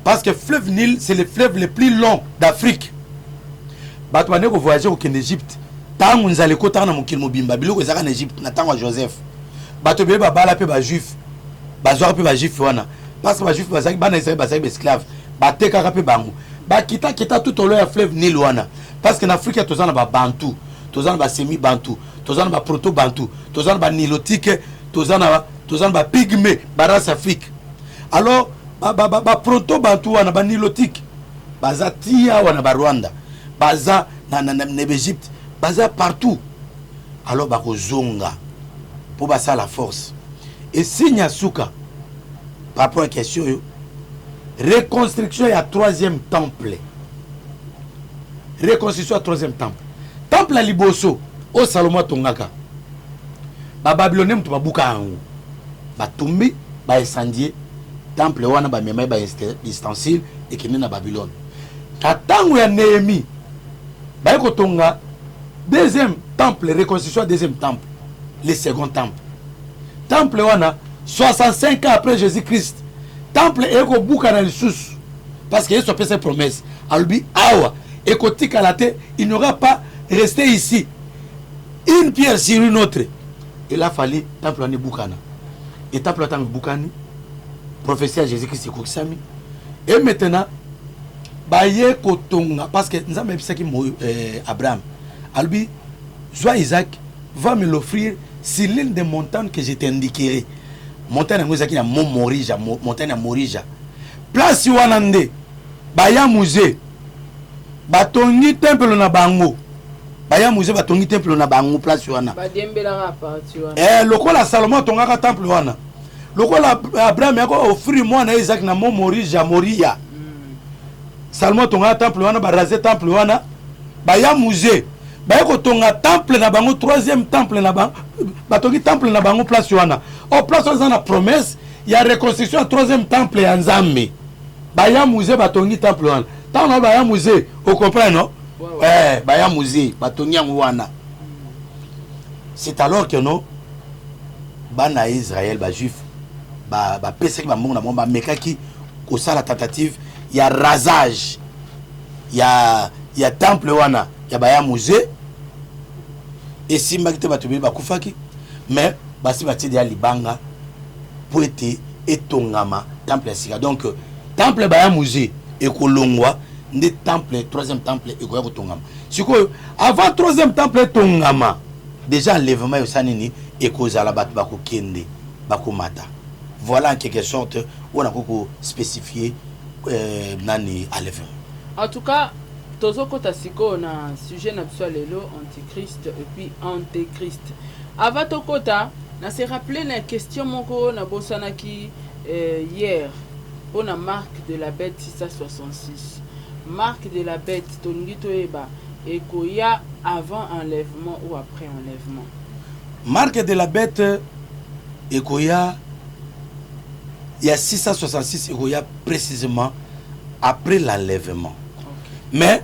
parce que fleuve Nil, c'est le fleuve le plus long d'Afrique. Bato bandeki kovoyage kokende Egypte. Ntango nzala ekotaka na mokili mobimba, biloko ezalaka na Egypte na ntango ya Joseph. Bato ebele babala mpe bajuif, bazwaka mpe bajuif wana, parce que bajuif bazalaki bana Israel, bazalaki baesclave, batekaka mpe bango. Bakitakita tout au long ya fleuve Nil wana, parce que na Afrique toza na babantu, toza na basemi bantu, toza na baproto bantu, toza na banilotique, toza na bapygmée, barace Afrique. Alors baproto bantu wana, banilotique, baza ti awa na Barwanda, baza na Egypte, baza partout. Alors bakozonga mpo basala force. Esigne ya suka par rapport à question oyo, reconstruction ya troisième temple. Reconstruction ya troisième temple. Temple ya liboso oyo Salomo atongaka, bababylonais moto babuka yango, batumbi, baincendie temple wana, bamema ye baustensile, ekende na Babylone. Na ntango ya Néhémie, baye kotonga deuxième temple, reconstruction ya deuxième temple, le second temple. Temple wana, 65 ans après Jésus Christ, temple eye kobukana lisusu, parce que Yesu apesa promesse, alobi: "Awa ekotikala te, il n'y aura pas resté ici une pierre sur une autre." Il a fallu temple wana ebukana. E temple wana, ntango ebukani, prophétie ya Jésus Christ ekokisami. Et maintenant baye kotonga, parce que Nzambe ayebisaki Abraham, alobi: "Zwa Isaac, va me l'offrir sur l'une des montagnes que je t'indiquerai." Montagne yango ezalaki na mont Morija, montagne ya Morija. Place wana nde baya musée batongi temple na bango. Baya musée batongi temple na bango place wana. Badiembelaka parti wana. Lokola Salomo atongaka temple wana, lokola Abraham yako offrir mwana ye Isaac na mont Morija, Moria, Salomo atongaka temple wana, baraser temple wana, baya musée baye kotonga temple na bango, troisième temple na bango. Batongi temple na bango place wana. O place wana eza na promesse ya reconstruction ya troisième temple ya Nzambe. Baya musée batongi temple wana. Ntango na baya musée, ocomprendre, non? Ouais. Baya musée batongi yango wana. C'est alors que non, bana ya Israel, bajuif, bapesaki bambongo na bango, bamekaki kosala tentative ya rasage ya temple wana ya baya musée. Esimbaki te, bato ebele bakufaki, mais basi batie deya libanga mpo ete etongama temple ya sika. Donc temple baya musée ekolongwa, nde temple, troisième temple ekoya kotongama. Sikoyo, avant troisième temple etongama, déjà enlèvement esala nini? Ekozala, bato bakokende, bakomata. Voilà en quelque sorte oyo nakoki kospécifier nani, enlèvement. En tout cas, Tozokota sikoyo na sujet na biso ya lelo, antichrist et puis antéchrist. Avant tokota, na se rappeler na question moko nabosanaki hier mpona marque de la bête 666. Marque de la bête, tolingi toyeba ekoya avant enlèvement ou après enlèvement? Marque de la bête ekoya ya 666, ekoya précisément après l'enlèvement. Mais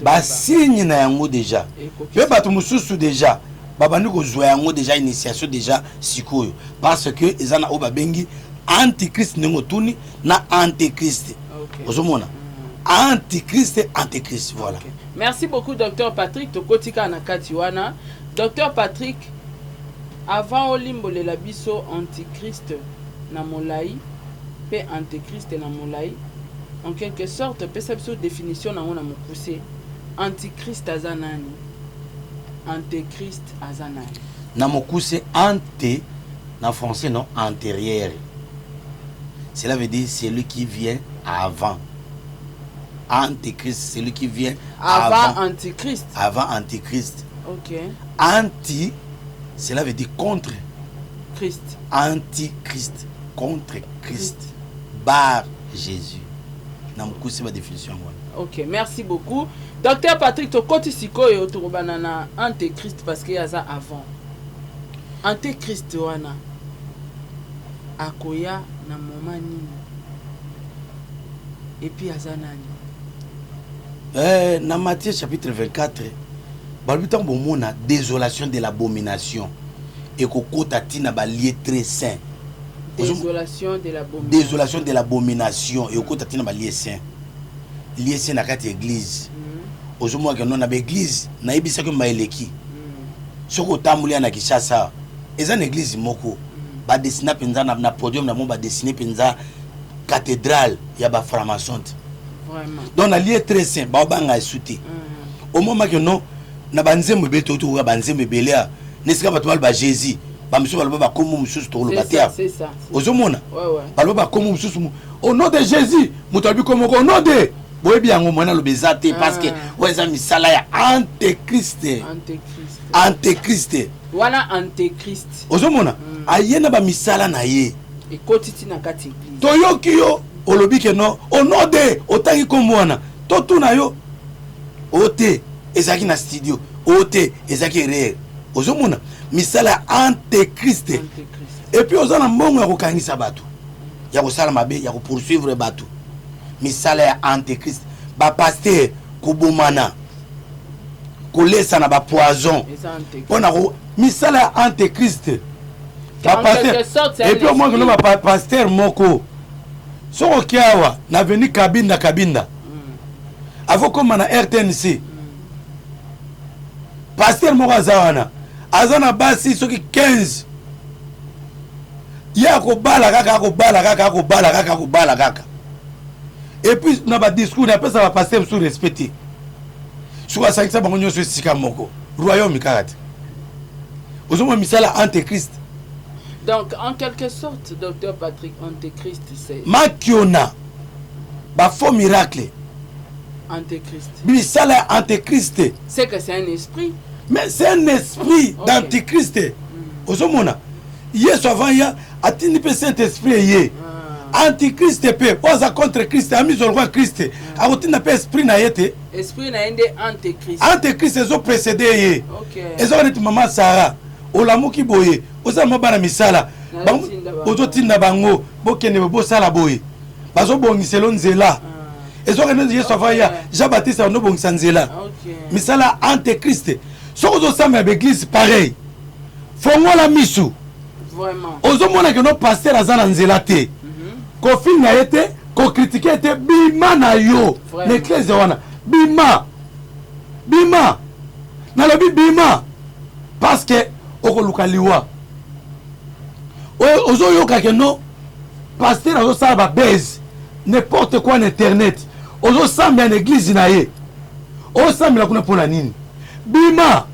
basigne na yango déjà, mpe bato mosusu déjà babandi kozwa yango déjà, initiation déjà sikoyo, parce que eza na oyo babengi antichrist, ndenge otuni na antéchrist. Ozomona antichrist, antéchrist, voilà. Okay. Merci beaucoup, docteur Patrick. Tokoti kaka na kati wana. Docteur Patrick, avant olimbolela biso antichrist na molai mpe antéchrist na molai, en quelque sorte pesa biso définition nango na mokuse. Antichrist aza nani? Antéchrist aza nani? Na mokuse, ante na français, non, antérieur, cela veut dire celui qui vient avant. Antéchrist, celui qui vient avant, avant antichrist. Avant antichrist. Anti, cela veut dire contre. Christ. Antichrist, contre Christ, bar Jésus. Na mokuse, badéfinition yango wana. Ok, merci beaucoup, docteur Patrick. Tokoti sikoyo, tokobana na antéchrist parce que aza avant. Antéchrist wana akoya na moment nini et puis aza nani? Na Matthieu chapitre 24, balobi ntango bomona désolation de l'abomination ekokota ntina balieu très saint. Désolation de l'abomination. Désolation de l'abomination ekokota ntina balieu saint, lieu saint na kati ya église. Ozomona ke no na baéglise, nayebisaki ma eleki, soki otamboli ya na Kinshasa, eza na église moko badessina mpenza na podium na bango, badessine mpenza cathédrale ya bafranc-maçon te. Donc na lieu très saint, baobanga esu te. Omomaki no na banzembo ebele, toki tokoka banzembo ebele ya nesika bato baloba Jésus, bamisusu baloba bakombo mosusu, tokoloba te. Ozomona baloba bakombo mosusu, au nom de Jésus, moto alobi kombo moko, au nom de, boyebi yango, mwana aloba eza te, parce que oyo eza misala ya antéchrist, antéchrist. Wana antéchrist. Ozomona aye na bamisala na ye. Ekoti ti na kati église. Toyoki yo olobi ke non, au nom de, otangi kombo wana, totuna yo o te ezalaki na studio, o te ezalaki erreur. Ozomona misala ya antéchrist. Et puis oza na mbongo ya kokangisa bato, ya kosala mabe, ya kopoursuivre bato, misala ya antéchrist. Bapasteur kobomana, kolesa na bapoison mpona misala ya antéchrist. Et puis omoni kino bapasteur moko, soki oke awa na avenue Kabinda, Kabinda avokoma na RTNC, pasteur moko aza wana, aza na basi soki 15. Ye akobala kaka, akobala kaka, akobala kaka, akobala kaka. Et puis na badiscours apesa bapasteur mosusu respect te. Soki asangisa bango nyonso esika moko, royaume kaka te. Ozomona misala antéchrist. Donc, en quelque sorte, docteur Patrick, antéchrist, c'est makiona, bafaux miracle. Antéchrist. Misala ya antéchrist. C'est que c'est un esprit. Mais c'est un esprit d'antichrist. Ozomona Yesu avant ya atindi mpe saint esprit eye. Antichrist mpe oyo aza contre Christ, amizwa Christ, akotinda mpe esprit na ye te. Esprit na ye nde antéchrist. Antéchrist ezoprécéder ye. Ezaka neti mama Sara, olamuki boye, ozala mwa bana misala, ozotinda bango: bokende, bosala boye, bazobongisela nzela. Ezwaka neti Yesu avant ya, Jean Baptiste andobongisa nzela. Misala antéchrist. Soki ozosambela baeglise pareil, fongola misu. Ozomona ke no pasteur aza na nzela te, kofinga ye te, kocritiquer ye te, bima na yo na eklese wana. Bima, bima, nalobi bima, parce que okoluka liwa. Ozoyoka ke no pasteur azosala babase n'importe quoi na internet, ozosambela na église na ye, osambela kuna mpona nini? Bima.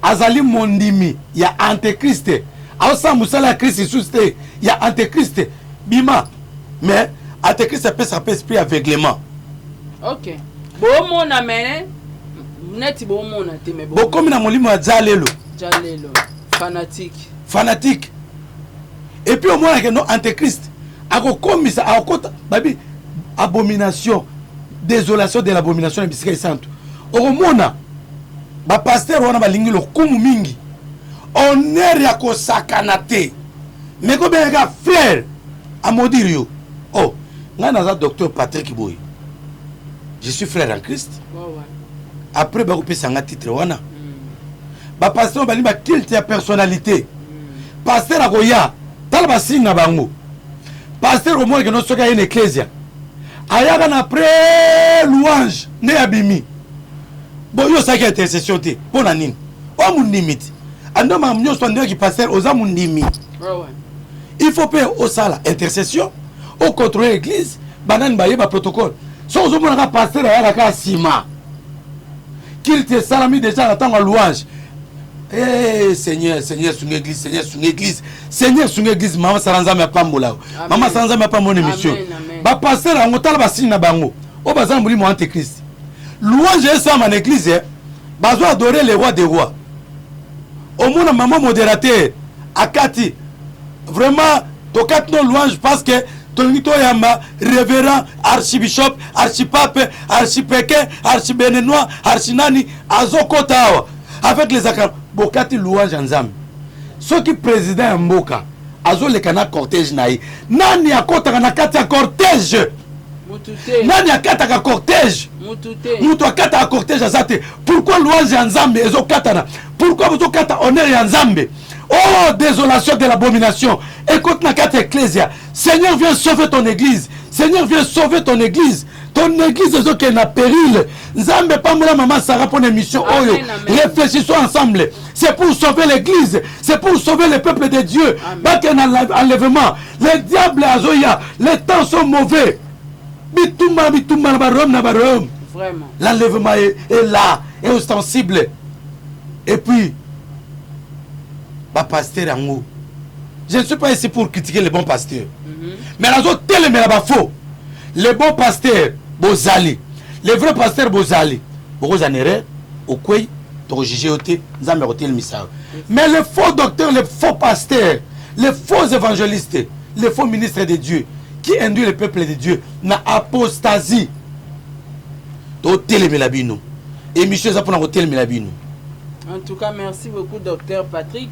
Azali mondimi ya antéchrist, azosala mosala ya Christ lisusu te, ya antéchrist. Bima. Mais antéchrist apesaka mpe esprit aveuglement. Bomona mais neti bomona te mais bokomi na molimo ya jalelo. Jalelo fanatique. Fanatique. Et puis omonaka no antéchrist akokomisa akokota babi abomination, désolation de l'abomination na bisika esantu. Okomona ba pasteur wana balingi lokumu mingi, honneur ya kosakana te, mais kobengaka frère amodire yo. Oh, ngai naza docteur Patrick Boye, je suis frère en Christ. Ouais. Après bakopesa nga titre wana. Ba pasteur balingi ba culte ya personnalité. Pasteur akoya tala basigne na bango. Pasteur omonake no soki aye na ecclesia ayaka na après louange nde abimi. Bon, yo osalaki intercession te mpo na nini? Oyo mondimi te ando makambo nyonso andeyaki pasteur oza mondimi. Ouais. Il faut mpe osala intercession, ocontrôle église, banani bayeba protocole. Soki ozomonaka pasteur ayaka kaka nsima, culte esalami déjà na ntango ya louange. Hey, Seigneur, Seigneur, sunga église, Seigneur, sunga église, Seigneur, sunga église. Mama Sara Nzambe apambola yo. Mama Sara Nzambe apambola émission. Ba pasteur yango tala ba signe na bango. Oyo baza na molimo antéchrist. Louange esalama na église, bazo adorer le roi des rois. Omona maman modérateur akati vraiment tokati no louange parce que tolingi toyamba révérend archibishop, archipape, archipeke, archibéninois, archinani azokota awa avec les acrams. Bokati louange ya Nzambe. Soki président ya mboka azoleka na cortège na ye, nani akotaka na kati ya cortège? Nani akataka cortège? Mutu akataka cortège aza te. Pourquoi louange ya Nzambe ezokatana? Pourquoi bozokata honneur ya Nzambe? Oh, désolation de l'abomination. Écoute na kati ecclesia. Seigneur, viens sauver ton église. Seigneur, viens sauver ton église. Ton église ezokende na péril. Nzambe pambola mama Sarah pour émission oyo. Réfléchissons ensemble. C'est pour sauver l'église, c'est pour sauver le peuple de Dieu. Bakende na enlèvement. Le diable azoya, les temps sont mauvais. Bitumba bitumba na ba Rome na ba Rome. Vraiment. L'enlèvement est là, est ostensible. Et puis ba pasteur yango, je ne suis pas ici pour critiquer les bons pasteurs. Mais nazo telemela ba faux. Les bons pasteurs bozali, les vrais pasteurs bozali. Bokoza na erreur, okwei, tokojuge yo te, Nzambe akotelemisa yo. Mais les faux docteurs, les faux pasteurs, les faux évangélistes, les faux ministres de Dieu qui induit le peuple de Dieu na apostasie, totelemela bino. Émission eza mpona kotelemela bino. En tout cas, merci beaucoup docteur Patrick.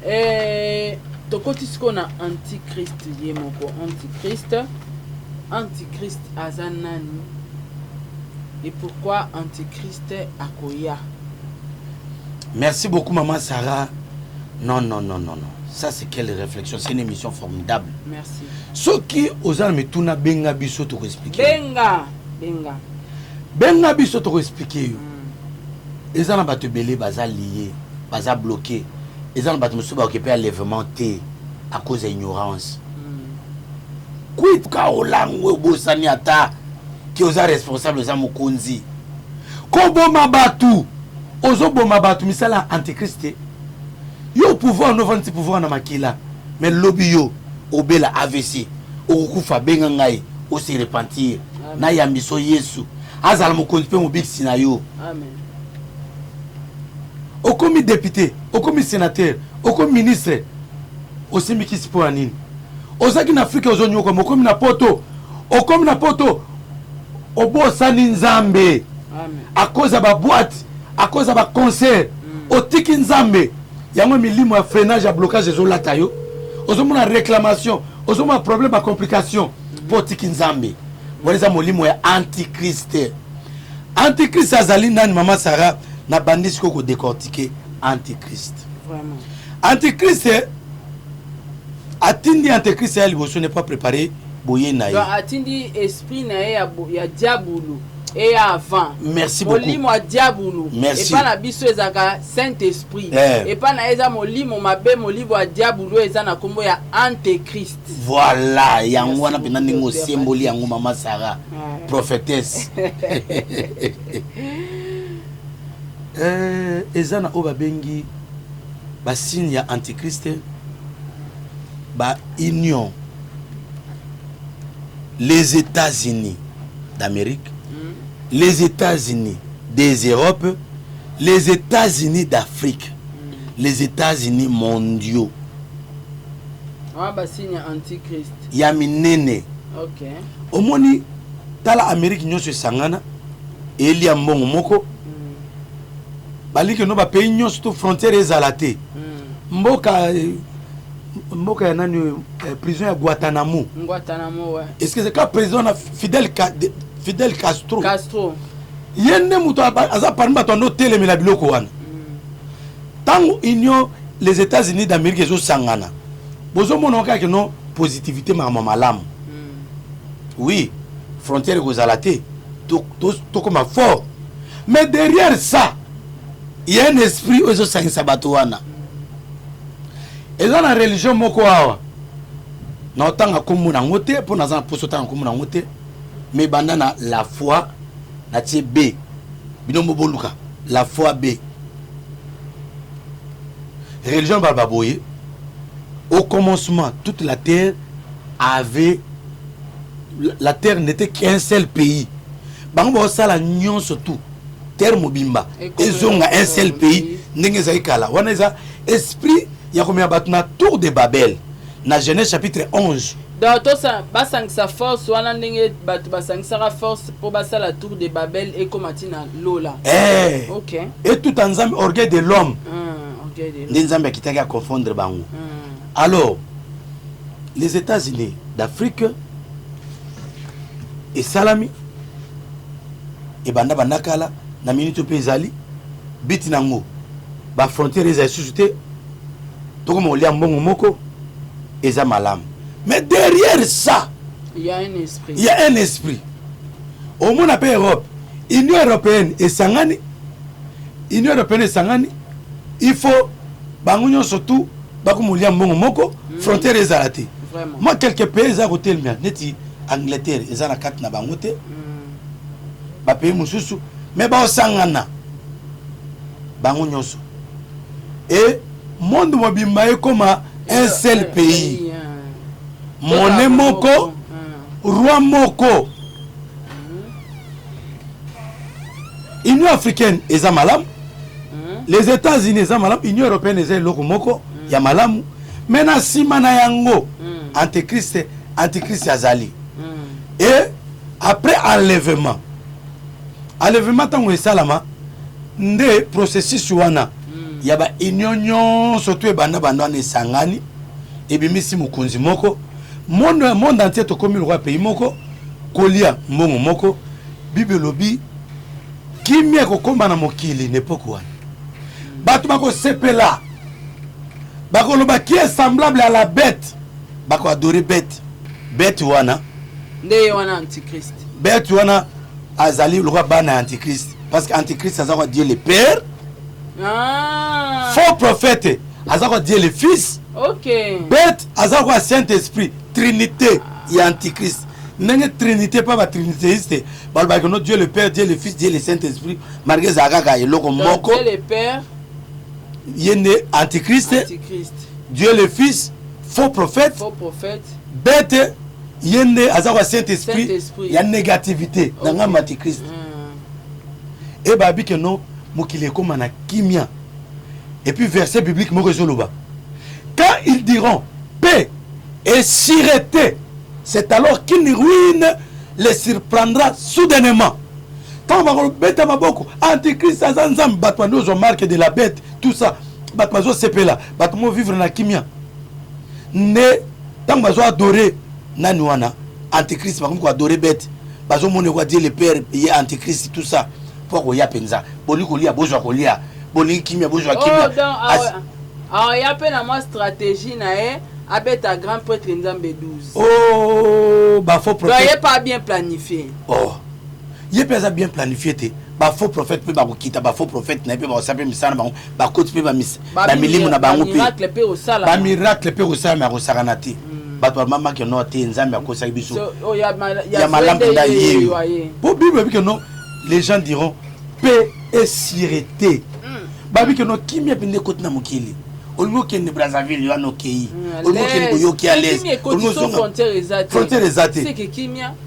Et tokoti sikoyo na antichrist ye moko. Antichrist, antichrist aza nani et pourquoi antichrist akoya? Merci beaucoup maman Sarah. Non, non, non, non, non. Ça c'est quelle réflexion, c'est une émission formidable. Merci. Soki oza na mituna, benga biso toko expliquer. Benga, benga. Benga biso toko expliquer yo. Eza na bato ebele baza lié, baza bloqué. Eza na bato mosusu bakoki mpe enlèvement te à cause ya ignorance. Quid ka olangwe obosani ata ke oza responsable, oza mokonzi. Koboma bato, ozoboma bato misala ya antichrist te. Yo pouvoir no vandi pouvoir na makila, mais lobi yo obela AVC, okokufa, benga ngai o se repentir. Na yambiso Yesu azala mokonzi mpe mobikisi na yo. Amen. Okomi député, okomi sénateur, okomi ministre, osimbi kisi mpo ya nini? Ozalaki na Afrika ozonyokwama, okomi na poto, okomi na poto obosani Nzambe. À cause ya ba boîte, à cause ya ba concert, otiki Nzambe. Yango milimo ya freinage ya blocage ezolata yo. Ozomona réclamation, ozomona problème ya complication mpo otiki Nzambe. Wana eza molimo ya antichrist. Antichrist azali nani mama Sarah? Na bandi sikoyo kodécortiquer antichrist. Vraiment. Antichrist atindi antichrist ya liboso n'est pas préparé boye na ye. Donc atindi esprit na ye ya diabulu et avant. Merci beaucoup. Molimo ya diabulu. Merci. Epa na biso ezaka Saint-Esprit. Epa na eza molimo mabe, molimo ya diabulu eza na kombo ya antichrist. Voilà, yango wana pena ndenge osemboli yango mama Sarah, prophétesse. Eza na oyo babengi ba signe ya antichrist, ba union, les États-Unis d'Amérique, Les États-Unis des Europes, les États-Unis d'Afrique, les États-Unis mondiaux. Wana basigne ya antichrist. Ya minene. Ok. Omoni tala Amérique nyonso esangana elia mbongo moko. Baliki no ba pays nyonso to frontière ezala te. Mboka mboka ya nani eh, prison ya Guantanamo. Guantanamo ouais. Est-ce que c'est ka président na Fidel Ka, Fidel Castro. Castro. Ye nde moto aza parmi bato ando telemela biloko wana. Tango Union les États-Unis d'Amérique ezosangana bozomona kaka no positivité makambo malamu. Oui, frontière ekozala te. Tokoma fort. Mais derrière ça, il y a un esprit oyo ezosangisa bato wana. Eza na religion moko awa. Na otanga kombo nango te mpo naza na poso otanga kombo nango te. Mais banda na la foi na tie B. Bino mbo boluka la foi B. Religion balba boye. Au commencement, toute la terre avait la terre n'était qu'un seul pays. Bango bosala nyonso tout terre mobimba ezonga un seul pays ndenge ezali kala wana eza esprit ya komema bato na tour de Babel na Genèse chapitre 11. Donc tosa basangisa force wana ndenge bato basangisaka force mpo basala tour de Babel ekoma ti na lola. Eh. Ok. Etuta Nzambe orgueil de l'homme. Orgueil de l'homme. Nde Nzambe akitaki a confondre bango. Alors les États-Unis d'Afrique esalami ebanda banda kala na minute mpe ezali biti nango ba frontière ezali susu te tokoma kolia mbongo moko eza malamu mais derrière ça il y a un esprit, il y a un esprit. Omona pe Europe, Union européenne esangani, Union européenne esangani, il faut bango nyonso tout bakomolia mbongo moko, frontière ezala te. Moi quelques pays eza kotelemela neti Angleterre eza na kati na bango te, ba pays mosusu mais baosangana bango nyonso et monde mobimba ekoma un seul pays, monnaie moko, roi moko. Union africaine eza malamu, les États-Unis eza malamu, Union européenne eza eloko moko ya malamu, mais na nsima na yango antichrist, antichrist azali. Et après enlèvement, enlèvement ntango esalama nde processus wana ya ba union nyonso to ebanda banda wana esangani ebimisi mokonzi moko, monde, monde entier tokomi lokola pays moko, kolia mbongo moko. Bible elobi kimia ekokoma na mokili na epoque wana, bato bakosepela, bakoloba qui est semblable à la bête, bakoadore bête. Bête wana nde ye wana antichrist. Bête wana azali lokola bana ya antichrist, parce que antichrist aza kwa Dieu le Père. Faux prophète aza kwa Dieu le Fils. Ok. Bête aza kwa Saint-Esprit, Trinité ya antichrist. Ndenge Trinité pa ba trinitéiste balobaka no Dieu le Père, Dieu le Fils, Dieu le Saint-Esprit, malgré ezalaka kaka eloko moko. Dieu le Père ye nde antichrist, antichrist. Dieu le Fils faux prophète, faux prophète. Bête ye nde aza kwa Saint-Esprit Saint-Esprit. ya négativité na ngambo antichrist. E babi ke no mokili ekoma na kimia. Et puis verset biblique moko ezoloba, quand ils diront paix et sûreté, c'est alors qu'une ruine les surprendra soudainement. Tant bakobeta maboko antichrist aza nzambe, bato bandi ozwa marque de la bête, tout ça, bato bazosepela, bato mo vivre na kimia. Nde ntango bazo adorer nani wana antichrist, bakomi koadore bête, bazomona ekwa Dieu le Père ye antichrist, tout ça, po akoya mpenza. Bolingi kolia, bozwa kolia, bolingi kimia, bozwa kimia. Oh, donc awa ya mpe na mwa stratégie na ye abeta grand prêtre nzambe 12. Oh, ba faux Donc ye prophète. pas bien planifié. Oh, ye mpe aza bien planifié te. Ba faux prophète mpe bakokita, ba faux prophète na ye mpe bakosala mpe misala na bango, bakoti mpe bamilimo na bango mpe. Miracle mpe osala. Bamiracle mpe kosalama ya kosakana te. Bato bamamaki no te, nzambe akosaki biso. So, oh, ya, ma, ya malamu nde nda ye ye yo aye. Po bible ebi ke non, les gens diront paix et sûreté. Babi ke non, kimia mpe nde ekoti na mokili. Olingi okende Brazzaville, wana okei. Olingi okende boyoki à l'aise. Olingi ozonga, frontière eza te.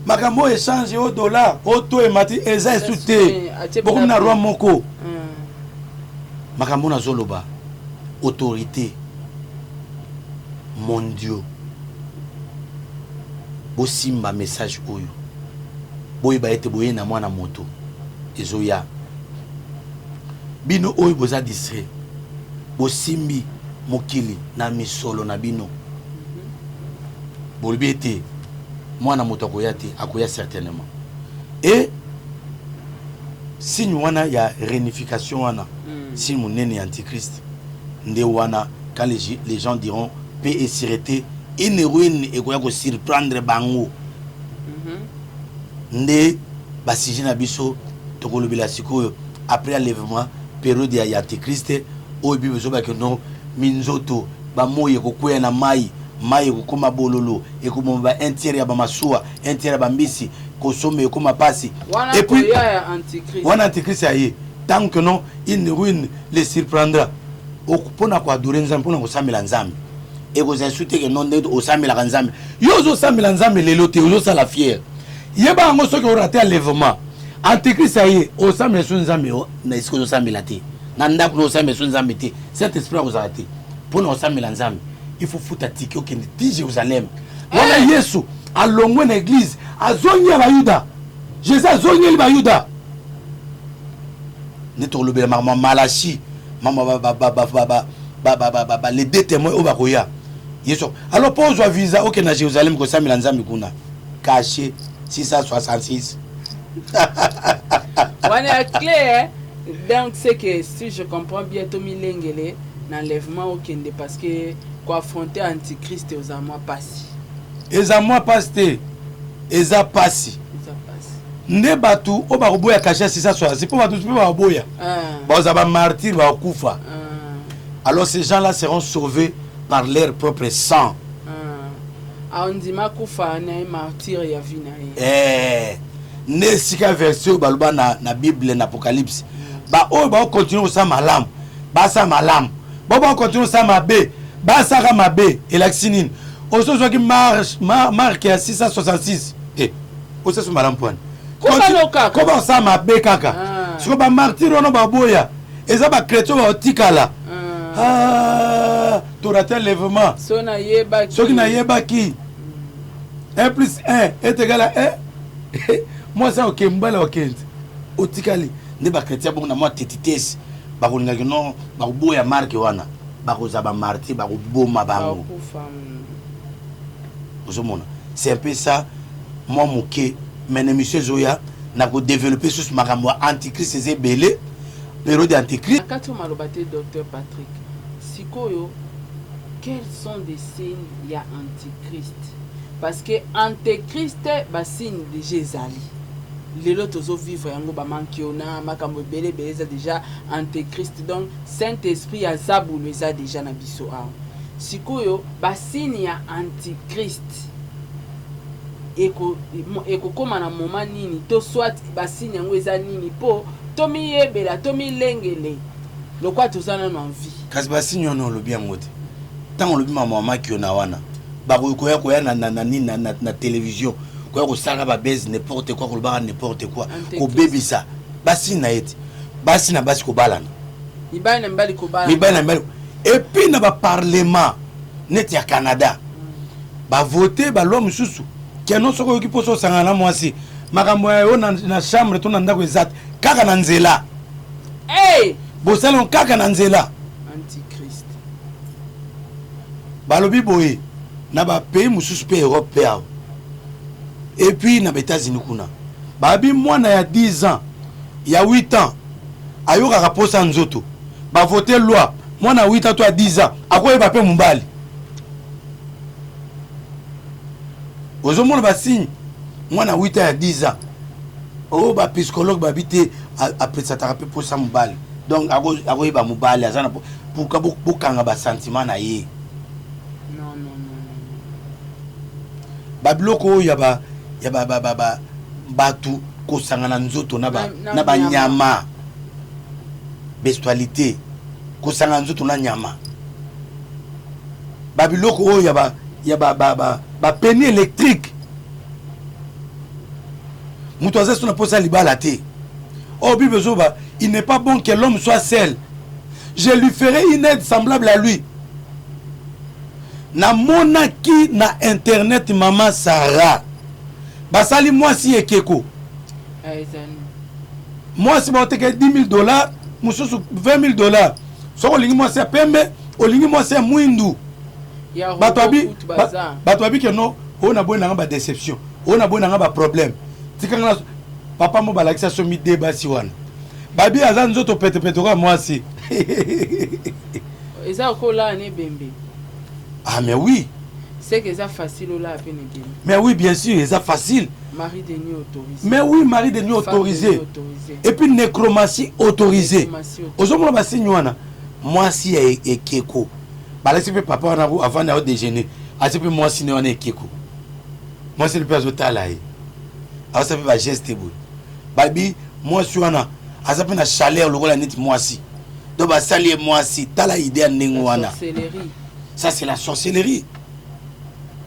Makambo oyo échange o dollar o to emati eza esu te, bokomi na roi moko. Makambo nazoloba, autorité mondiaux, bosimba message oyo, boyeba ete boye na mwana moto ezoya. Bino oyo boza distrait, bosimbi mokili na misolo na bino, bolobi ete mwana moto akoya te. Akoya certainement. Et signe wana ya réunification wana, signe monene ya antichrist nde wana, quand les gens diront paix et sûreté, une ruine ekoya kosurprendre bango. Nde basujet na biso tokolobela sikoyo après enlèvement, période ya antichrist oyo Bible ezobaki no minzoto bamoi ekokweya na mai, mai ekokóma bololo, ekoboma ba un tiers ya bamasuwa, un tiers ya bambisi, kosomba ekóma pasi. Et puis wana antichrist aye, tant que non, une ruine les surprendra. Mpona koadorer Nzambe, mpona kosambela Nzambe, ekozala su te ke non, ndenge osambelaka Nzambe. Yo ozosambela Nzambe lelo te, ozosala fier. Yeba yango, soki orater enlèvement, antichrist aye, osambela su Nzambe na esika ozosambela te, na ndako na osambela su Nzambe te, Saint Esprit akozala te. Mpona osambela Nzambe, il faut futa ticket, okende ti Jérusalem. Wana Yesu alongwe na église, azongi ya Bayuda. Jésus azongeli Bayuda. Nde tokolobela makambo Malachi, mama, les deux témoins oyo bakoya Yesu. Alors mpo ozwa visa, okende na Jérusalem kosambela Nzambe kuna, cachet 666. Wana ya clé. Donc c'est que si je comprends bien, tomilengele na enlèvement, okende, parce que koaffronter antichrist eza mwa pasi. Eza mwa pasi te, eza pasi. Nde bato oyo bakoboya cachet ya 666, mpo bato mpe bakoboya, bazala bamartyrs, bakokufa. Alors ces gens là seront sauvés par leur propre sang. Andima kufa na ye, martyr ya vie na ye. Eh, nde esika verset oyo baloba na Bible, na Apocalypse, baoyo bakocontinuer kosala malamu, basala malamu, bao bakocontinuer kosala mabe, basaka mabe. Elakisi nini? Oso ozwaki marque ya 666 te, osaso malamu mpwani koba kosala mabe kaka. Sikoyo bamartyrs wana baboya, eza bachrétien baotikala. Ah, torater enlèvement. Soki nayebaki 1 plus 1 est égal à 1, mwasi akoke, mobali akokende, otikali. Nde bachrétien bongo na mwa tetitesi bakolingaki no, bakoboya marque wana, bakozala bamartyrs, bakoboma bango. Ozomona, c'est un peu ça, mwa moke. Mais na émission ezoya, na kodévelopper susu makambo ya antichrist. Eza ebele, période ya antichrist. Na kati oyo maloba te, docteur Patrick, sikoyo quels sont des signes ya antichrist? Parce que antéchrist, basigne déjà ezali. Lelo tozovivre yango, bamankiona, makambo ebele ebele eza déjà antéchrist. Donc Saint Esprit ya zabulu eza déjà na biso awa. Sikoyo basigne ya antichrist ekokóma na moment nini, to soit basigne yango eza nini, mpo tomiyebela, tomilengele lokwa toza nano en vie? Kasi basigne wana olobi yango te. Ntango olobi mama makiona wana, bakoki koya koya na nini, na télévision, koya kosalaka babese n'importe quoi, kolobaka n'importe quoi, kobebisa. Basigne na ye te, basi na basi kobalana. Mibali na mibali kobalana. Mibali na mibali. Et puis na baparlement neti ya Canada, bavote baloi mosusu keno soki oyoki mposo osangana na mwasi, makambo ya yo na chambre to na ndako eza te, kaka na nzela. Hey! Bosala kaka na nzela. Antichrist. Balobi boye na bapays mosusu mpe Europe mpe awa, et puis na baÉtats-Unis kuna, babi mwana ya 10 ans, ya 8 ans ayokaka mposa nzoto. Bavote loi, mwana ya 8 ans to ya 10 ans akoyeba mpe mobali. Ozomona basigne, mwana ya 8 ans, ya 10 ans, oyo bapsychologue babi te, apesataka mpe mposa mobali. Donc akoyeba mobali aza na. Pourquoi bokanga basentiment na ye? Non, non, non. Babiloko oyo ya bato kosangana nzoto na banyama, bestialité, kosangana nzoto na nyama. Babiloko oyo ya ba ya ba ba ba, ba peni électrique. Moto aza so na posa libala te. Oh Bible ezoba, il n'est pas bon que l'homme soit seul. Je lui ferai une aide semblable à lui. Namonaki na internet mama Sarah basali mwasi ekeko. Eh, Mwasi baoteka 10 000 $, mosusu 20 000 $. Soki olingi mwasi ya pembe, olingi mwasi ya mwindu, bato abi bato babi ke no, oyo naboyi nanga badéception, oyo naboyi nanga baproblème, tikanga. Papa mo balakisa somi de basi wana, babi aza nzoto petepete kaka mwasi. Eza okolala na ebembe. Ah mais oui. C'est que eza facile olala mpe na ebembe. Mais oui, bien sûr, eza facile. Mari de nuit autorisé. Mais oui, mari de nuit autorisé et puis nécromancie autorisé. Ozomona basigne wana, mwasi ya ekeko balakisi mpe papa wana avant ya déjeuner, asi mpe mwasi ne wana ekeko, mwasi mpe azotala ye, aza mpe bageste boye. Babi mwasi wana aza mpe na chaleur lokola neti mwasi, donc basali ye mwasi. Tala idée ya ndenge wana, ça c'est la sorcellerie.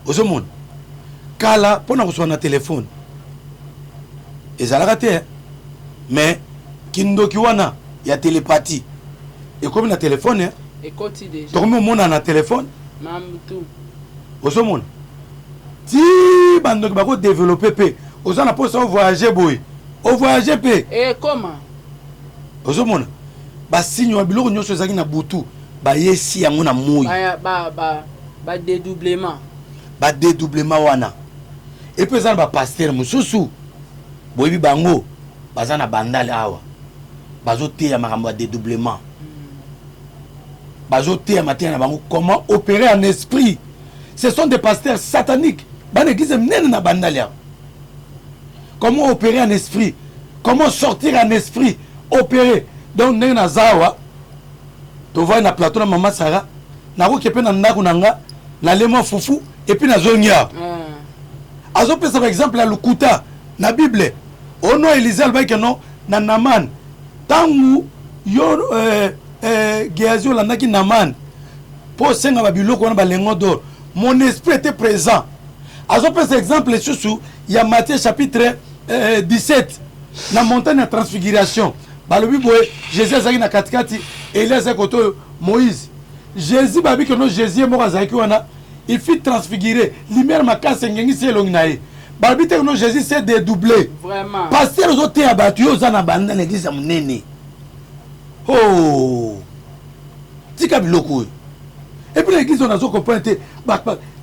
Ozomona, kala mpona kozwa na telefone ezalaka te, mais kindoki wana ya télépathie ekomi na telefone. Tokomi omona na telefone. Ozomona ti bandoki bakodévelopper mpe oza na mposa ovoyage boye, ovoyage mpe. Ekoma. Ozomona basigne ya biloko nyonso ezalaki na butu, bayesi yango na moi. Badédoublement. Badédoublement wana epe eza na bapasteur mosusu, boyebi bango, baza na Bandale awa, bazoteya makambo ya dédoublement, bazoteya mateya na bango comment opérer en esprit. Ce sont des pasteurs sataniques, bana église minene na Bandale awa. Comment opérer en esprit, comment sortir en esprit, opérer. Donc ndenge naza awa, tovandi na plateau na mama Sara, nakoki mpe na ndako na nga, nalemwa fufu et puis nazongi awa. Azopesa baexemple ya lokuta na Bible. Ono Élysée alobaki no na Naman, ntango yo Gehazi olandaki Naman mpo osenga babiloko wana, balingots d'or, mon esprit était présent. Azopesa exemple lisusu ya Matthieu chapitre 17, na montagne ya Transfiguration. Balobi boye, Jésus azalaki na katikati, Eli azalaki kote oyo, Moïse, Jésus. Babi ke no, Jésus ye moko azalaki wana, il fut transfiguré, lumière makasi engengisi elongi na ye. Balobi te no Jésus s'est dédoublé. Pasteur ozoteya bato, yo oza na banda na église ya monene. Oh, tika biloko oyo. Et puis na église oyo nazo comprendre te.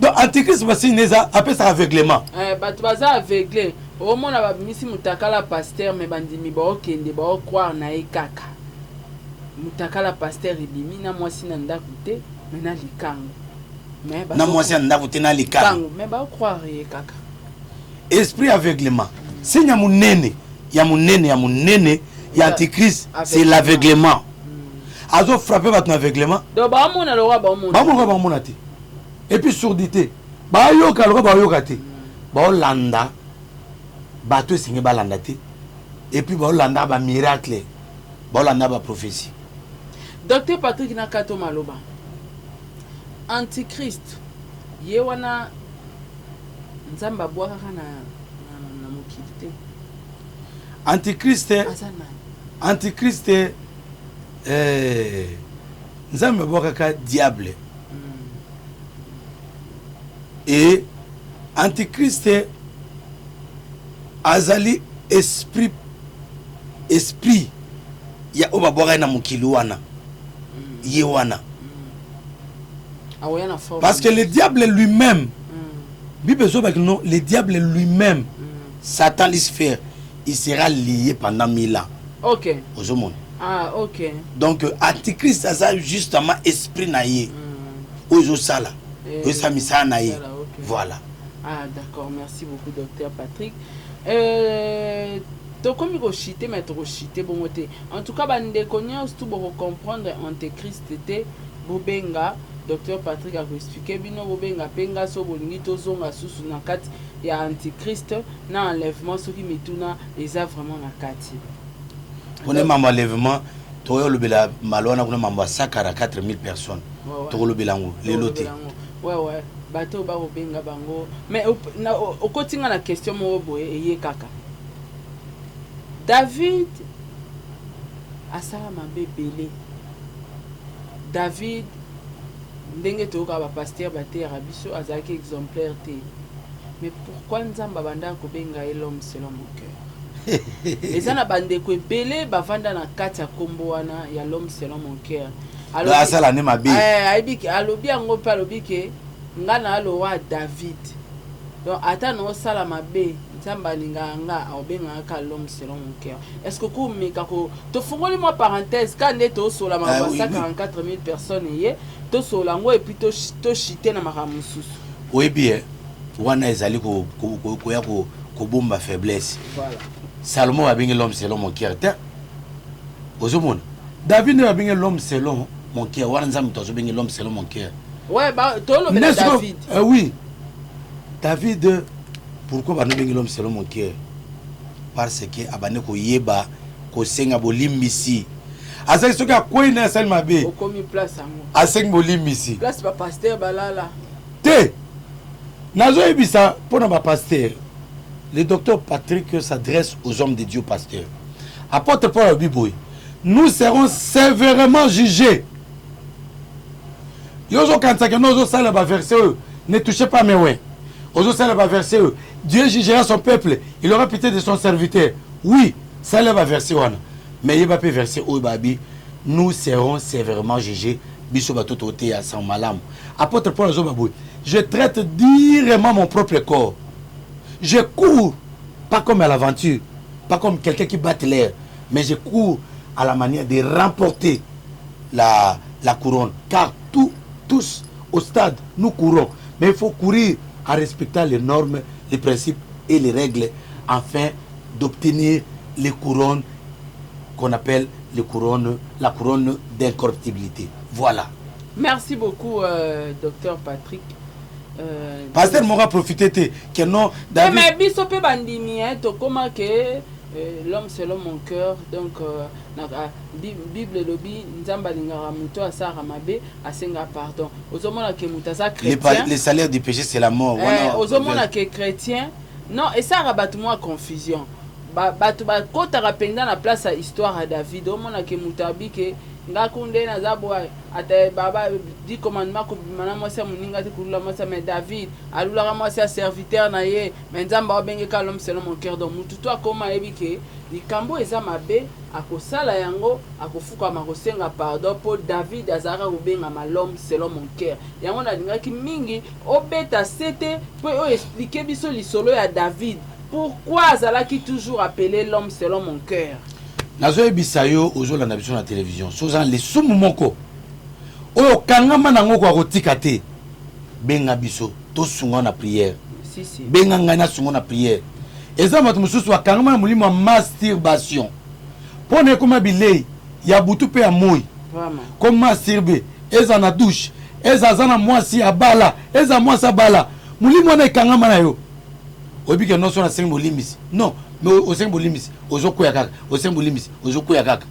Donc antichrist, basigne eza apesaka aveuglement. Bato baza aveugle. Omona babimisi mutakala pasteur, mais bandimi baokende, baocroire na ye kaka. Mutakala pasteur ebimi na mwasi na ndako te, mais na likango. Na mwasi ya ndako te, na likango. Mais baocroire ye kaka. Esprit aveuglement, signe ya monene, ya monene, ya monene ya antichrist, c'est l'aveuglement. Azofrappe bato na aveuglement. Donc baomona lokola baomona. Baomona lokola baomona te, et puis sourdité, bayoka lokola bayoka te. Baolanda bato esengi balanda te, et puis baolanda bamiracle, baolanda baprophétie. Docteur Patrick, na kato maloba, antichrist ye wana Nzambe abwakaka na mokili te? Antichrist? Aza nani? Antichrist, Nzambe abwakaka diable et antichrist azali esprit ya oyo babwakaki na mokili wana, ye wana. Akoya na forme? Parce que le diable lui-même, Bible ezobaki non, le diable lui-même, Satan, Lucifer, il sera lié pendant 1000 ans. Ozomona? Ah, ok. Donc antichrist aza justement esprit na ye oyo ezosala, oyo esala misala na ye. Misala, ok. Voilà. Ah d'accord, merci beaucoup docteur Patrick. Tokomi koshite, mais tokoshite bongo te. En tout cas, bandeko nyonso tu bokocomprendre antéchrist te, bobenga docteur Patrick, akoexpliquer bino. Bobenga mpe nga so bolingi tozonga susu na kati ya antichrist na enlèvement, soki mituna eza vraiment na kati. Mpona mambo ya enlèvement, tokoya kolobela malo wana kuna, mambo ya Sakara, 4000 personnes. Tokolobela yango lelo te. Tokolobela yango. Ouais ouais, bato oyo bakobenga bango mais okoti nga na question moko boye eye kaka. David asala mabe ebele. David ndenge toyokaka ba pasteur bateyaka biso azalaki exemplaire te. Mais pourquoi Nzambe abandaka kobenga ye l'homme selon mon cœur? Eza na bandeko ebele bavanda na kati ya kombo wana ya l'homme selon mon cœur. Alobi, asala nde mabe. Eh, ayebi ke alobi yango mpe alobi ke nga na lowa David. Donc ata na osala mabe, Nzambe alingaka nga, akobengaka ka l'homme selon mon cœur. Est-ce que komeka ko tofungoli mwa parenthèse ka nde tosola makambo ya 144 000 personnes eye tosola yango et puis toshite na makambo mosusu. Oyebi eh, wana ezali koya kobomba faiblesse. Voilà. Salomon babengi l'homme selon mon cœur te. Ozomona David nde babengi l'homme selon mon cœur, wana Nzambe moto azobenge l'homme selon mon cœur. Ouais, ba tolobela David. Oui. David, pourquoi banobengi l'homme selon mon cœur? Parce que abandi koyeba kosenga bolimbisi. Azali soki akwei na asali mabe. Okomi place yango. Asengi bolimbisi. Place ba pasteur balala. Te. Nazoyebisa mpona ba pasteur. Le docteur Patrick s'adresse aux hommes de Dieu pasteur. Apôtre Paul alobi boye, nous serons sévèrement jugés. Yo ozokanisa ke no ozosala ba verset oyo, ne touchez pas mes oints. Ozosala ba verset oyo, Dieu jugera son peuple, il aura pitié de son serviteur. Oui, sala ba verset wana. Mais yeba pe verset oyo babi, nous serons sévèrement jugés. Biso bato toteya sango malamu. Apôtre Paul azoba boye, je traite durement mon propre corps. Je cours pas comme à l'aventure, pas comme quelqu'un qui bat l'air, mais je cours à la manière de remporter la couronne. Car tous au stade, nous courons. Mais il faut courir en respectant les normes, les principes et les règles afin d'obtenir les couronnes qu'on appelle les couronnes, la couronne d'incorruptibilité. Voilà. Merci beaucoup, docteur Patrick. Pasteur moko a profité te que non David. Mais biso pe bandimi hein, tokoma que l'homme selon mon cœur, donc na Bible elobi Nzambe alingaka moto asalaka mabe asenga pardon. Ozomona que moto aza chrétien. Le salaire du péché c'est la mort. Ozomona que chrétien non, esalaka bato mwa confusion. Bato bakotaka mpenza na place ya histoire ya David. Omona que moto abike nga kunde naza boye ata baba 10 commandement kobima na mwasi ya moninga te kulula mwasi ya, mais David alulaka mwasi ya serviteur na ye, mais Nzambe abengeka l'homme selon mon cœur. Donc mutu to akoma ayebi ke likambo eza mabe, akosala yango, akofukama, akosenga pardon, po David azalaka kobengama l'homme selon mon cœur. Yango nalingaki mingi obeta sete po oyo expliquer biso lisolo ya David, pourquoi azalaki toujours appelé l'homme selon mon cœur. Nazoyebisa yo, ozolanda biso na télévision, soki oza na lisumu moko oyo okangama nango koya kotika te, benga biso tosunga na prière. Si, si. Benga ngai nasunga na prière. Eza bato mosusu bakangama na molimo ya masturbation mpo na ekoma bilei ya butu mpe ya moi. Vraiment. Comme masturbe eza na douche, eza aza na mwasi abala, eza mwasi abala, molimo wana ekangama na yo. Oyebi ke nyonso nasengi bolimbisi, non, mais osengi bolimbisi ozokwea kaka, osengi bolimbisi ozokwea kaka.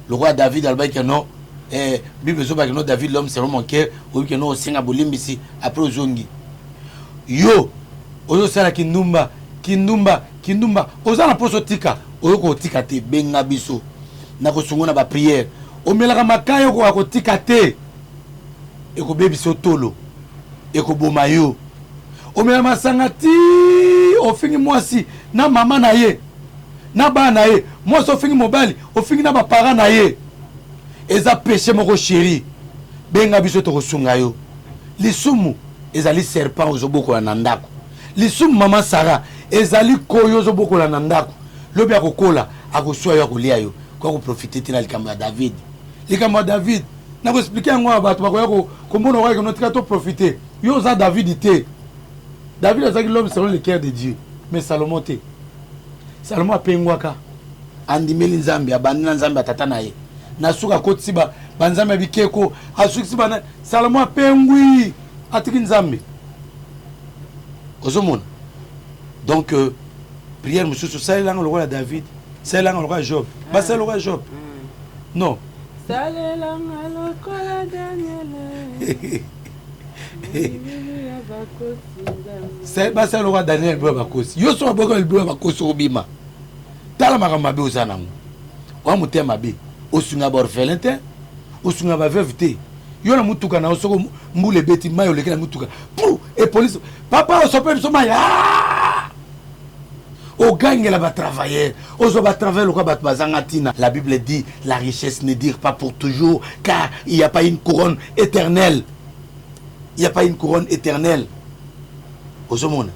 Lokola David alobaki ke non, Bible ezobaki non, David l'homme selon mon cœur, oyebi ke non osenga bolimbisi après ozongi. Yo ozosala kindumba, kindumba, kindumba, oza na poso tika, oyoka otika te, benga biso na kosungo na ba prière. Omelaka makaya okoka kotika te, ekobebisa tolo, ekoboma yo. Omela masanga ti ofingi mwasi na mama na ye na bana na ye, mwasi ofingi mobali, ofingi na ba parents na ye, eza péché moko chéri. Benga biso tokosunga yo. Lisumu ezali serpent ozobokola na ndako. Lisumu mama Sarah ezali koyo ozobokola na ndako. Lobi akokola, akoswa yo, akolia yo. Kwa koprofite te na likambo ya David. Likambo ya David na koexplike yango ya bato bakoya komona okoya keno tika to profite. Yo oza David te. David azalaki l'homme selon le cœur de Dieu, mais Salomon te. Salomon apengwaka, andimeli Nzambe, abandi na Nzambe ya tata na ye. Na suka akotisi ba Nzambe ya bikeko, asukisi ba Salomon apengwi, atiki Nzambe. Ozomona? Donc prière mosusu salelanga lokola David, salelanga lokola Job. Basala lokola Job. Non. Salelanga lokola Daniel. Basala lokola Daniel libulu ya bakosi. Yo soki baboka libulu ya bakosi okobima. Tala makambo mabe oza nango. Oya motema mabe. Osunga ba orphelin te, osunga ba veuve te. Yo na mutuka na yo soko mbula ebeti mai oleki na mutuka. Pou et police papa osope biso mai. Ah! Ogangela ba travailleurs, ozwa ba travailleurs lokola bato bazanga ntina. La Bible dit la richesse ne dure pas pour toujours car il n'y a pas une couronne éternelle. Il n'y a pas une couronne éternelle. Ozomona.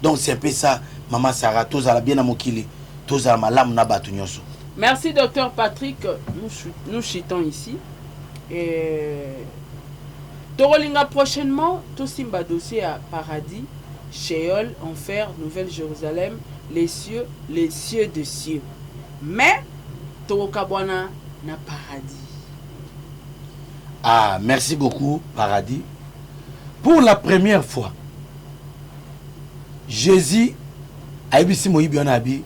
Donc c'est un peu ça, maman Sarah, tozala bien na mokili, tozala malamu na bato nyonso. Merci docteur Patrick, nous, nous chitons ici. Et tokolinga prochainement tosimba dossier ya paradis, Sheol, enfer, Nouvelle Jérusalem, les cieux, les cieux de cieux. Mais tokokabwana na paradis. Ah, merci beaucoup paradis. Pour la première fois, Jésus ayebisi moyibi wana abi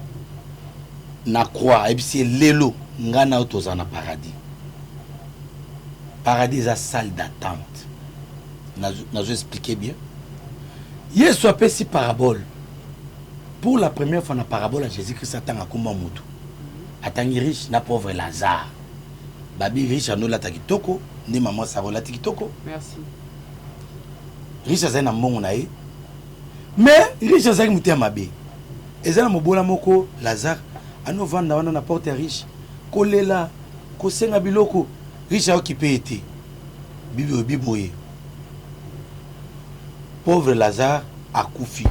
na croix ayebisi ye lelo ngai na yo tozala na paradis. Paradis eza salle d'attente. Nazo expliquer bien. Yesu apesi parabole. Pour la première fois na parabole ya Jésus-Christ atanga kombo ya mutu. Atangi riche na pauvre Lazare. Babi riche anolata kitoko nde maman Sarah olati kitoko. Merci. Riche azali na mbongo na ye. Mais riche azalaki motema mabe. Eza na mobola moko Lazare anovanda wana na porte ya riche kolela kosenga biloko riche aokipe ye te. Bible elobi boye pauvre Lazare akufi.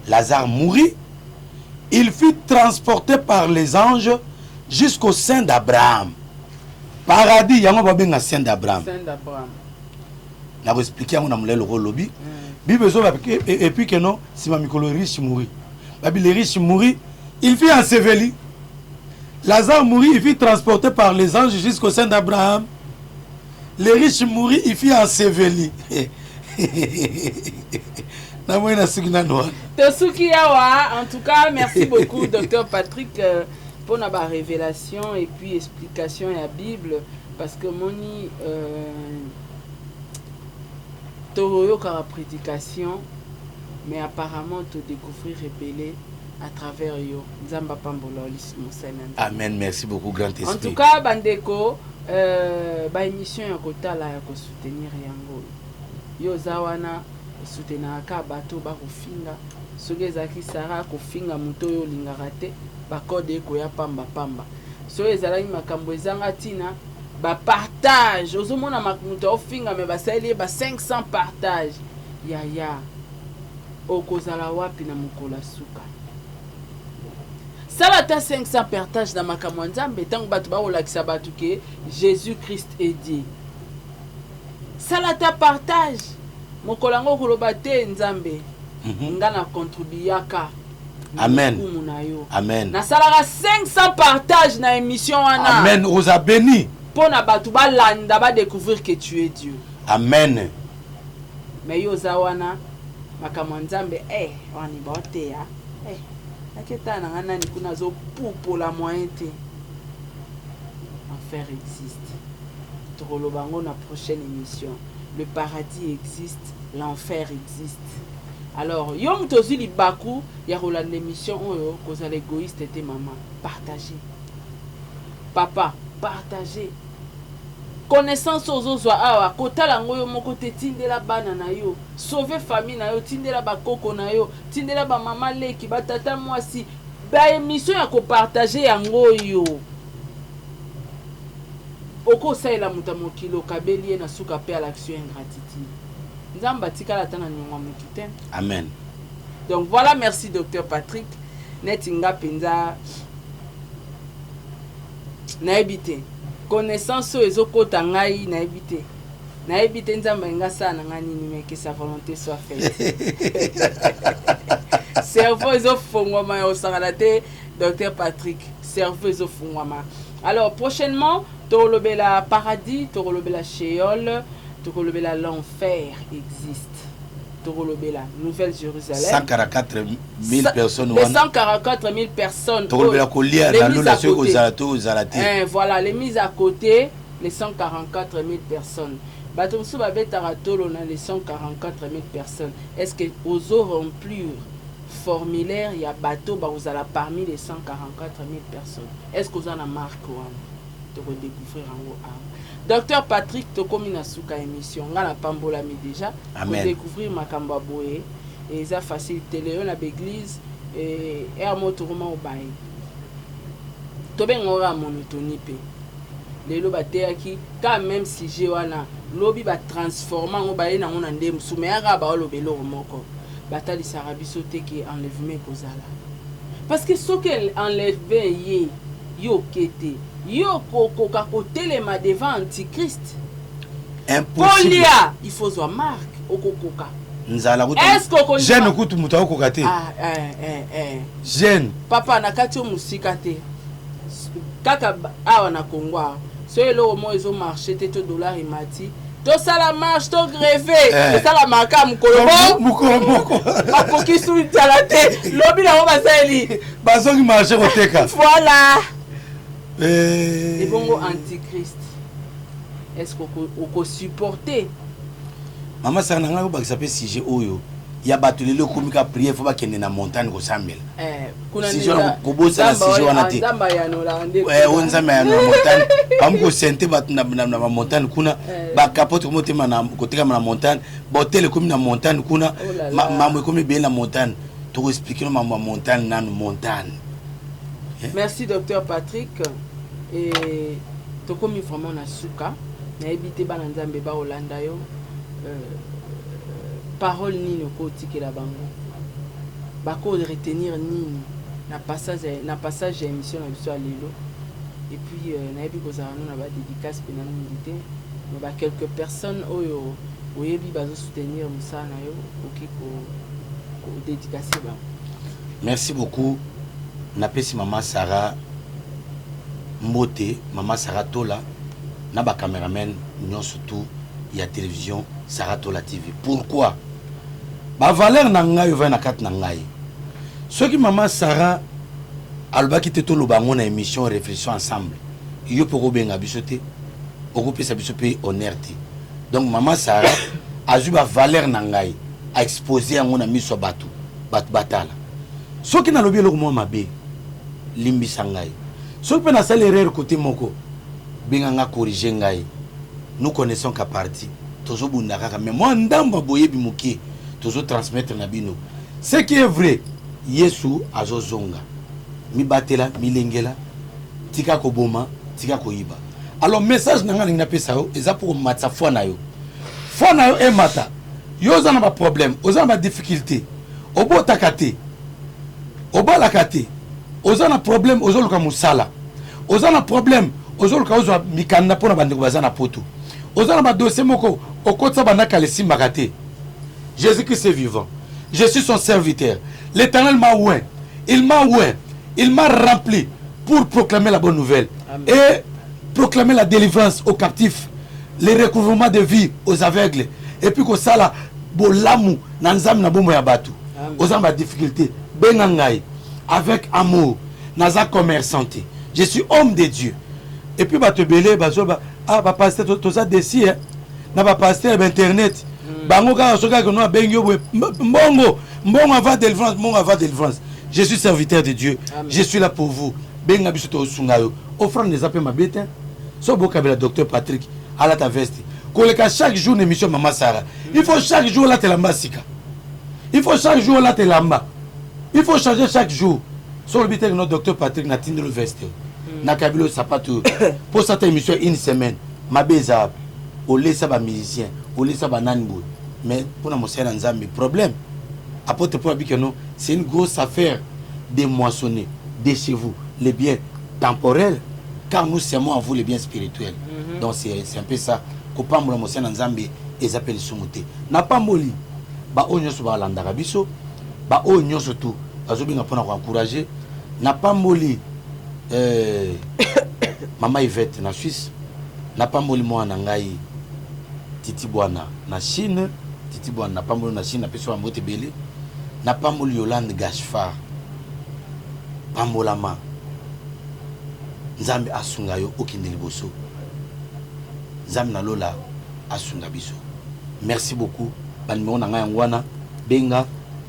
Lazare mourit, il fut transporté par les anges jusqu'au sein d'Abraham. Paradis yango babenga sein d'Abraham. Sein d'Abraham. Nako expliquer yango na molai lokola olobi. Bible ezoba et puis que non sima mikolo riche mourit. Babi le riche mourit, il fut enseveli. Lazare mourit, il fut transporté par les anges jusqu'au sein d'Abraham. Le riche mourit, il fut enseveli. Namoni nasuki nanu wana. Tosuki awa, en tout cas, merci beaucoup docteur Patrick euh, pour la révélation et puis explication ya Bible parce que moni euh, toyokaka prédication mais apparemment to découvrir ebele à travers yo. Nzambe apambola yo lisusu mosali na Nzambe. Amen, merci beaucoup grand esprit. En tout cas bandeko euh, ba émission ya kotala ya ko soutenir yango yo oza wana osoutenaka kaka bato bakofinga soki ezalaki Sarah akofinga moto oyo olingaka te ba code ekoya pamba pamba soki ezalaki makambo ezanga ntina ba partage ozomona moto aofinga me basaleli ye ba 500 partage yaya okozala wapi na mokolo ya suka sala ata 500 partage na makambo ya nzambe ntango bato bakolakisa bato ke jésus christ est dieu sala ata partage mokolo yango okoloba te nzambe nga na contribuyaka na Amen. lokumu na yo Amen. nasalaka 500 partage na émission wana Amen. Oza béni. mpo na bato balanda badécouvrir que tu es dieu Amen. Mais yo oza wana makambo ya nzambe eh, wani baoteya eh, naketala na nga nani kuna azopupola moyen te. Enfer existe, tokoloba yango na prochaine émission. Le paradis existe, l'enfer existe. Alors yo moto ozwi libaku ya kolanda émission oyo, kozala égoïste te mama, partage. Papa, partage. Connaissance oyo ozozwa awa, kotala yango yo moko te, tindela bana na yo, sauve famille na yo, tindela bakoko na yo, tindela bamama leki, batata mwasi, ba émission ya kopartage yango oyo. Okosalela moto ya mokili, okabeli ye na suka pe alakisi yo ingratitude. Nzambe atikala ata na niongo ya motu te. Amen. Donc voilà, merci docteur Patrick. Neti nga penza nayebi te connaissance oyo ezokota ngai nayebi te, nayebi te nzambe alingi asala na ngai nini, mais que sa volonté soit faite. Cerveau ezofongwama ya kosakana te docteur Patrick, cerveau ezofungwama. Alors prochainement tokolobela paradis, tokolobela Sheol, tokolobela l'enfer existe, tokolobela Nouvelle Jérusalem. 144 000 personnes Les wana. 144 000 personnes. Tokolobela kolia Les na mises lola à soki côté. kozala to kozala te. Hein, voilà, les mises à côté, les 144 000 personnes. Bato mosusu babetaka tolo na les 144 000 personnes. Est-ce que ozo remplir formulaire ya bato bakozala parmi les 144 000 personnes? Est-ce que oza na marque wana? Toko découvrir yango awa. Docteur Patrick, tokomi na suka émission. Nga na pambolami déjà. Amen. Ko découvrir makambo ya boye eza facile te. Lelo na ba église eh, air moko tokoma obaye. Tobenga oyo ya monotonie pe. Lelo bateyaki ka même sujet wana, lobi ba transforma yango baye nango na nde mosusu, mais yaka baoloba eloko moko. Batalisaka biso te ke enlèvement ekozala. Parce que soki enlèvement ye, yo oke te. Yo okokoka kotelema devant antichrist. Impossible. Kolia, il faut zwa marque, okokoka. Nzala kutu. Est-ce que okondima? Jeune kutu moto akokoka te. Ah, eh, eh, eh. Jeune. Papa, na kati yo mosika te. Kaka awa na Congo awa. Soki eloko moko ezo marcher te to dollar emati, tosala marche to greve. Eh. Esalamaka mokolo moko. Mokolo moko. Bakoki su nzala te. Lobi nango basaleli. Bazongi marché koteka. Voilà. Eh. Ebongo antichrist. Est-ce que oko supporter? Mama Sarah, na ngai obakisa pe sujet oyo ya bato lelo ekomi ka prière, faut bakende na montagne kosambela. Eh, kuna Sujet wana kobosana sujet wana te. Nzambe ayanola nde. Eh, oyo Nzambe ayanola montagne. Bamu kosente bato na ba montagne kuna, Eh. ba capote komi kotema na, kotekama na montagne, ba hotel ekomi na montagne kuna, Oh là là. mambo ekomi ebele na montagne. Toko expliquer no mambo ya montagne nanu, montagne. Eh? Merci docteur Patrick. Et tokomi vraiment na suka. Nayebi te bana Nzambe ba olanda yo. Parole nini okotikela bango? Bako retenir nini na passage, na passage ya émission na biso ya lelo? Et puis nayebi kozala no na ba dédicace pena mingi te, mais ba quelques personnes oyo oyebi bazo soutenir mosala na yo, okoki ko dédicacer bango. Merci beaucoup. Napesi mama Sarah mbote, mama Sarah Tola na ba cameraman nyonso tout ya télévision Sarah Tola TV. Pourquoi? Ba valeur na ngai ovai na kati na ngai. Soki mama Sarah alobaki te toloba yango na émission réflexion ensemble, yo mpe okobenga biso te, okopesa biso mpe honneur te. Donc mama Sarah azwi ba valeur na ngai, a exposer yango na miso ya bato, bato batala. Soki nalobi eloko moko mabe, limbisa ngai. Soki mpe nasali erreur côté moko, benga nga, corriger ngai. Nous connaissons qu'à partie. Tozobunda kaka, mais moi ndambo ya boyebi moke tozo transmettre na bino. Ce qui est vrai, Yesu azozonga. Mibatela, milengela, tika koboma, tika koyiba. Alors message na nga ndenge napesa yo eza pour komatisa foi na yo. Foi na yo emata. Yo oza na ba problème, oza na ba difficulté. Obotaka te, obalaka te, oza na problème, ozoluka mosala, oza na problème, ozoluka ozwa mikanda mpona bandeko baza na poto, oza na ba dossier moko okotisa banda kala esimbaka te. Jésus-Christ est vivant. Je suis son serviteur. L'Éternel m'a oint. Il m'a oint. Il m'a rempli pour proclamer la bonne nouvelle. Amen. Et proclamer la délivrance aux captifs, le recouvrement de vie aux aveugles. Et puis kosala bolamu na Nzambe na bomoi ya bato. Amen. Oza na ba difficulté, benga ngai avec amour. Naza commerçant te. Je suis homme de Dieu. Et puis bato ebele bazoba, ah, ba pasteur, toza déçu, hein. Na ba pasteur ba internet. Bango kaka soki kaka no abengi yo boye, mbongo, mbongo avant délivrance, mbongo avant délivrance. Je suis serviteur de Dieu. Amen. Je suis là pour vous. Benga biso to sunga yo. Offrande eza pe mabe te. So bokabela docteur Patrick alata veste. Koleka chaque jour na émission Mama Sarah. Il faut chaque jour latela mbasika. Il faut chaque jour latela mba. Il faut changer chaque jour. So lobi te no docteur Patrick na tindelo veste. Na kabilo sapato. Pour cette émission une semaine. Mabe eza olesa ba musicien, olesa ba nani boye. Mais pour na mosala Nzambe problème. Apôtre Paul a dit que non, c'est une grosse affaire de moissonner de chez vous les biens temporels, car nous semons à vous les biens spirituels. Donc c'est un peu ça. Kopambola mosala Nzambe eza pe lisumu te. Na pamboli ba oyo nyonso balandaka biso, ba oyo nyonso tout bazobenga mpona ko encourager. Na pamboli Mama Yvette na Suisse, na pamboli mwana na ngai Titi Bwana na Chine, Titi Bwana na pamboli na Chine, napesi wa mbote ebele. Na pamboli Yolande Gashfar, pambolama, Nzambe asunga yo okende liboso. Nzambe na lola asunga biso. Merci beaucoup. Ba numero na ngai yango wana, benga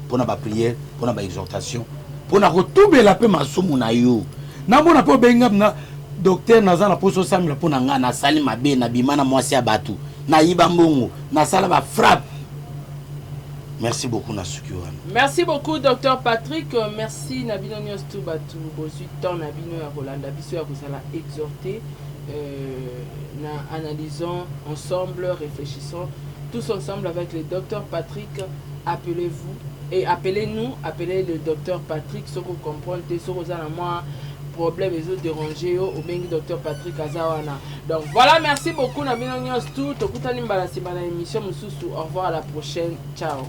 pona ba prière, pona ba exhortation, pona kotubela pe masumu na yo. Namona pe obenga na docteur, naza na poso osambela pona ngai, nasali mabe, nabima na mwasi ya bato, nayiba mbongo, nasala ba frappe. Merci beaucoup na suki wana. Merci beaucoup docteur Patrick, merci na bino nyonso tu batu bozwi temps na bino ya kolanda biso ya kozala exhorter euh, na analysons ensemble, réfléchissons tous ensemble avec le docteur Patrick. Appelez-vous et appelez-nous, appelez le docteur Patrick soko comprendre te soko oza na mwa problème ezo déranger yo, obengi docteur Patrick aza wana. Donc voilà, merci beaucoup na bino nyonso tu, tokutani mbala nsima na émission mosusu. Au revoir, à la prochaine. Ciao.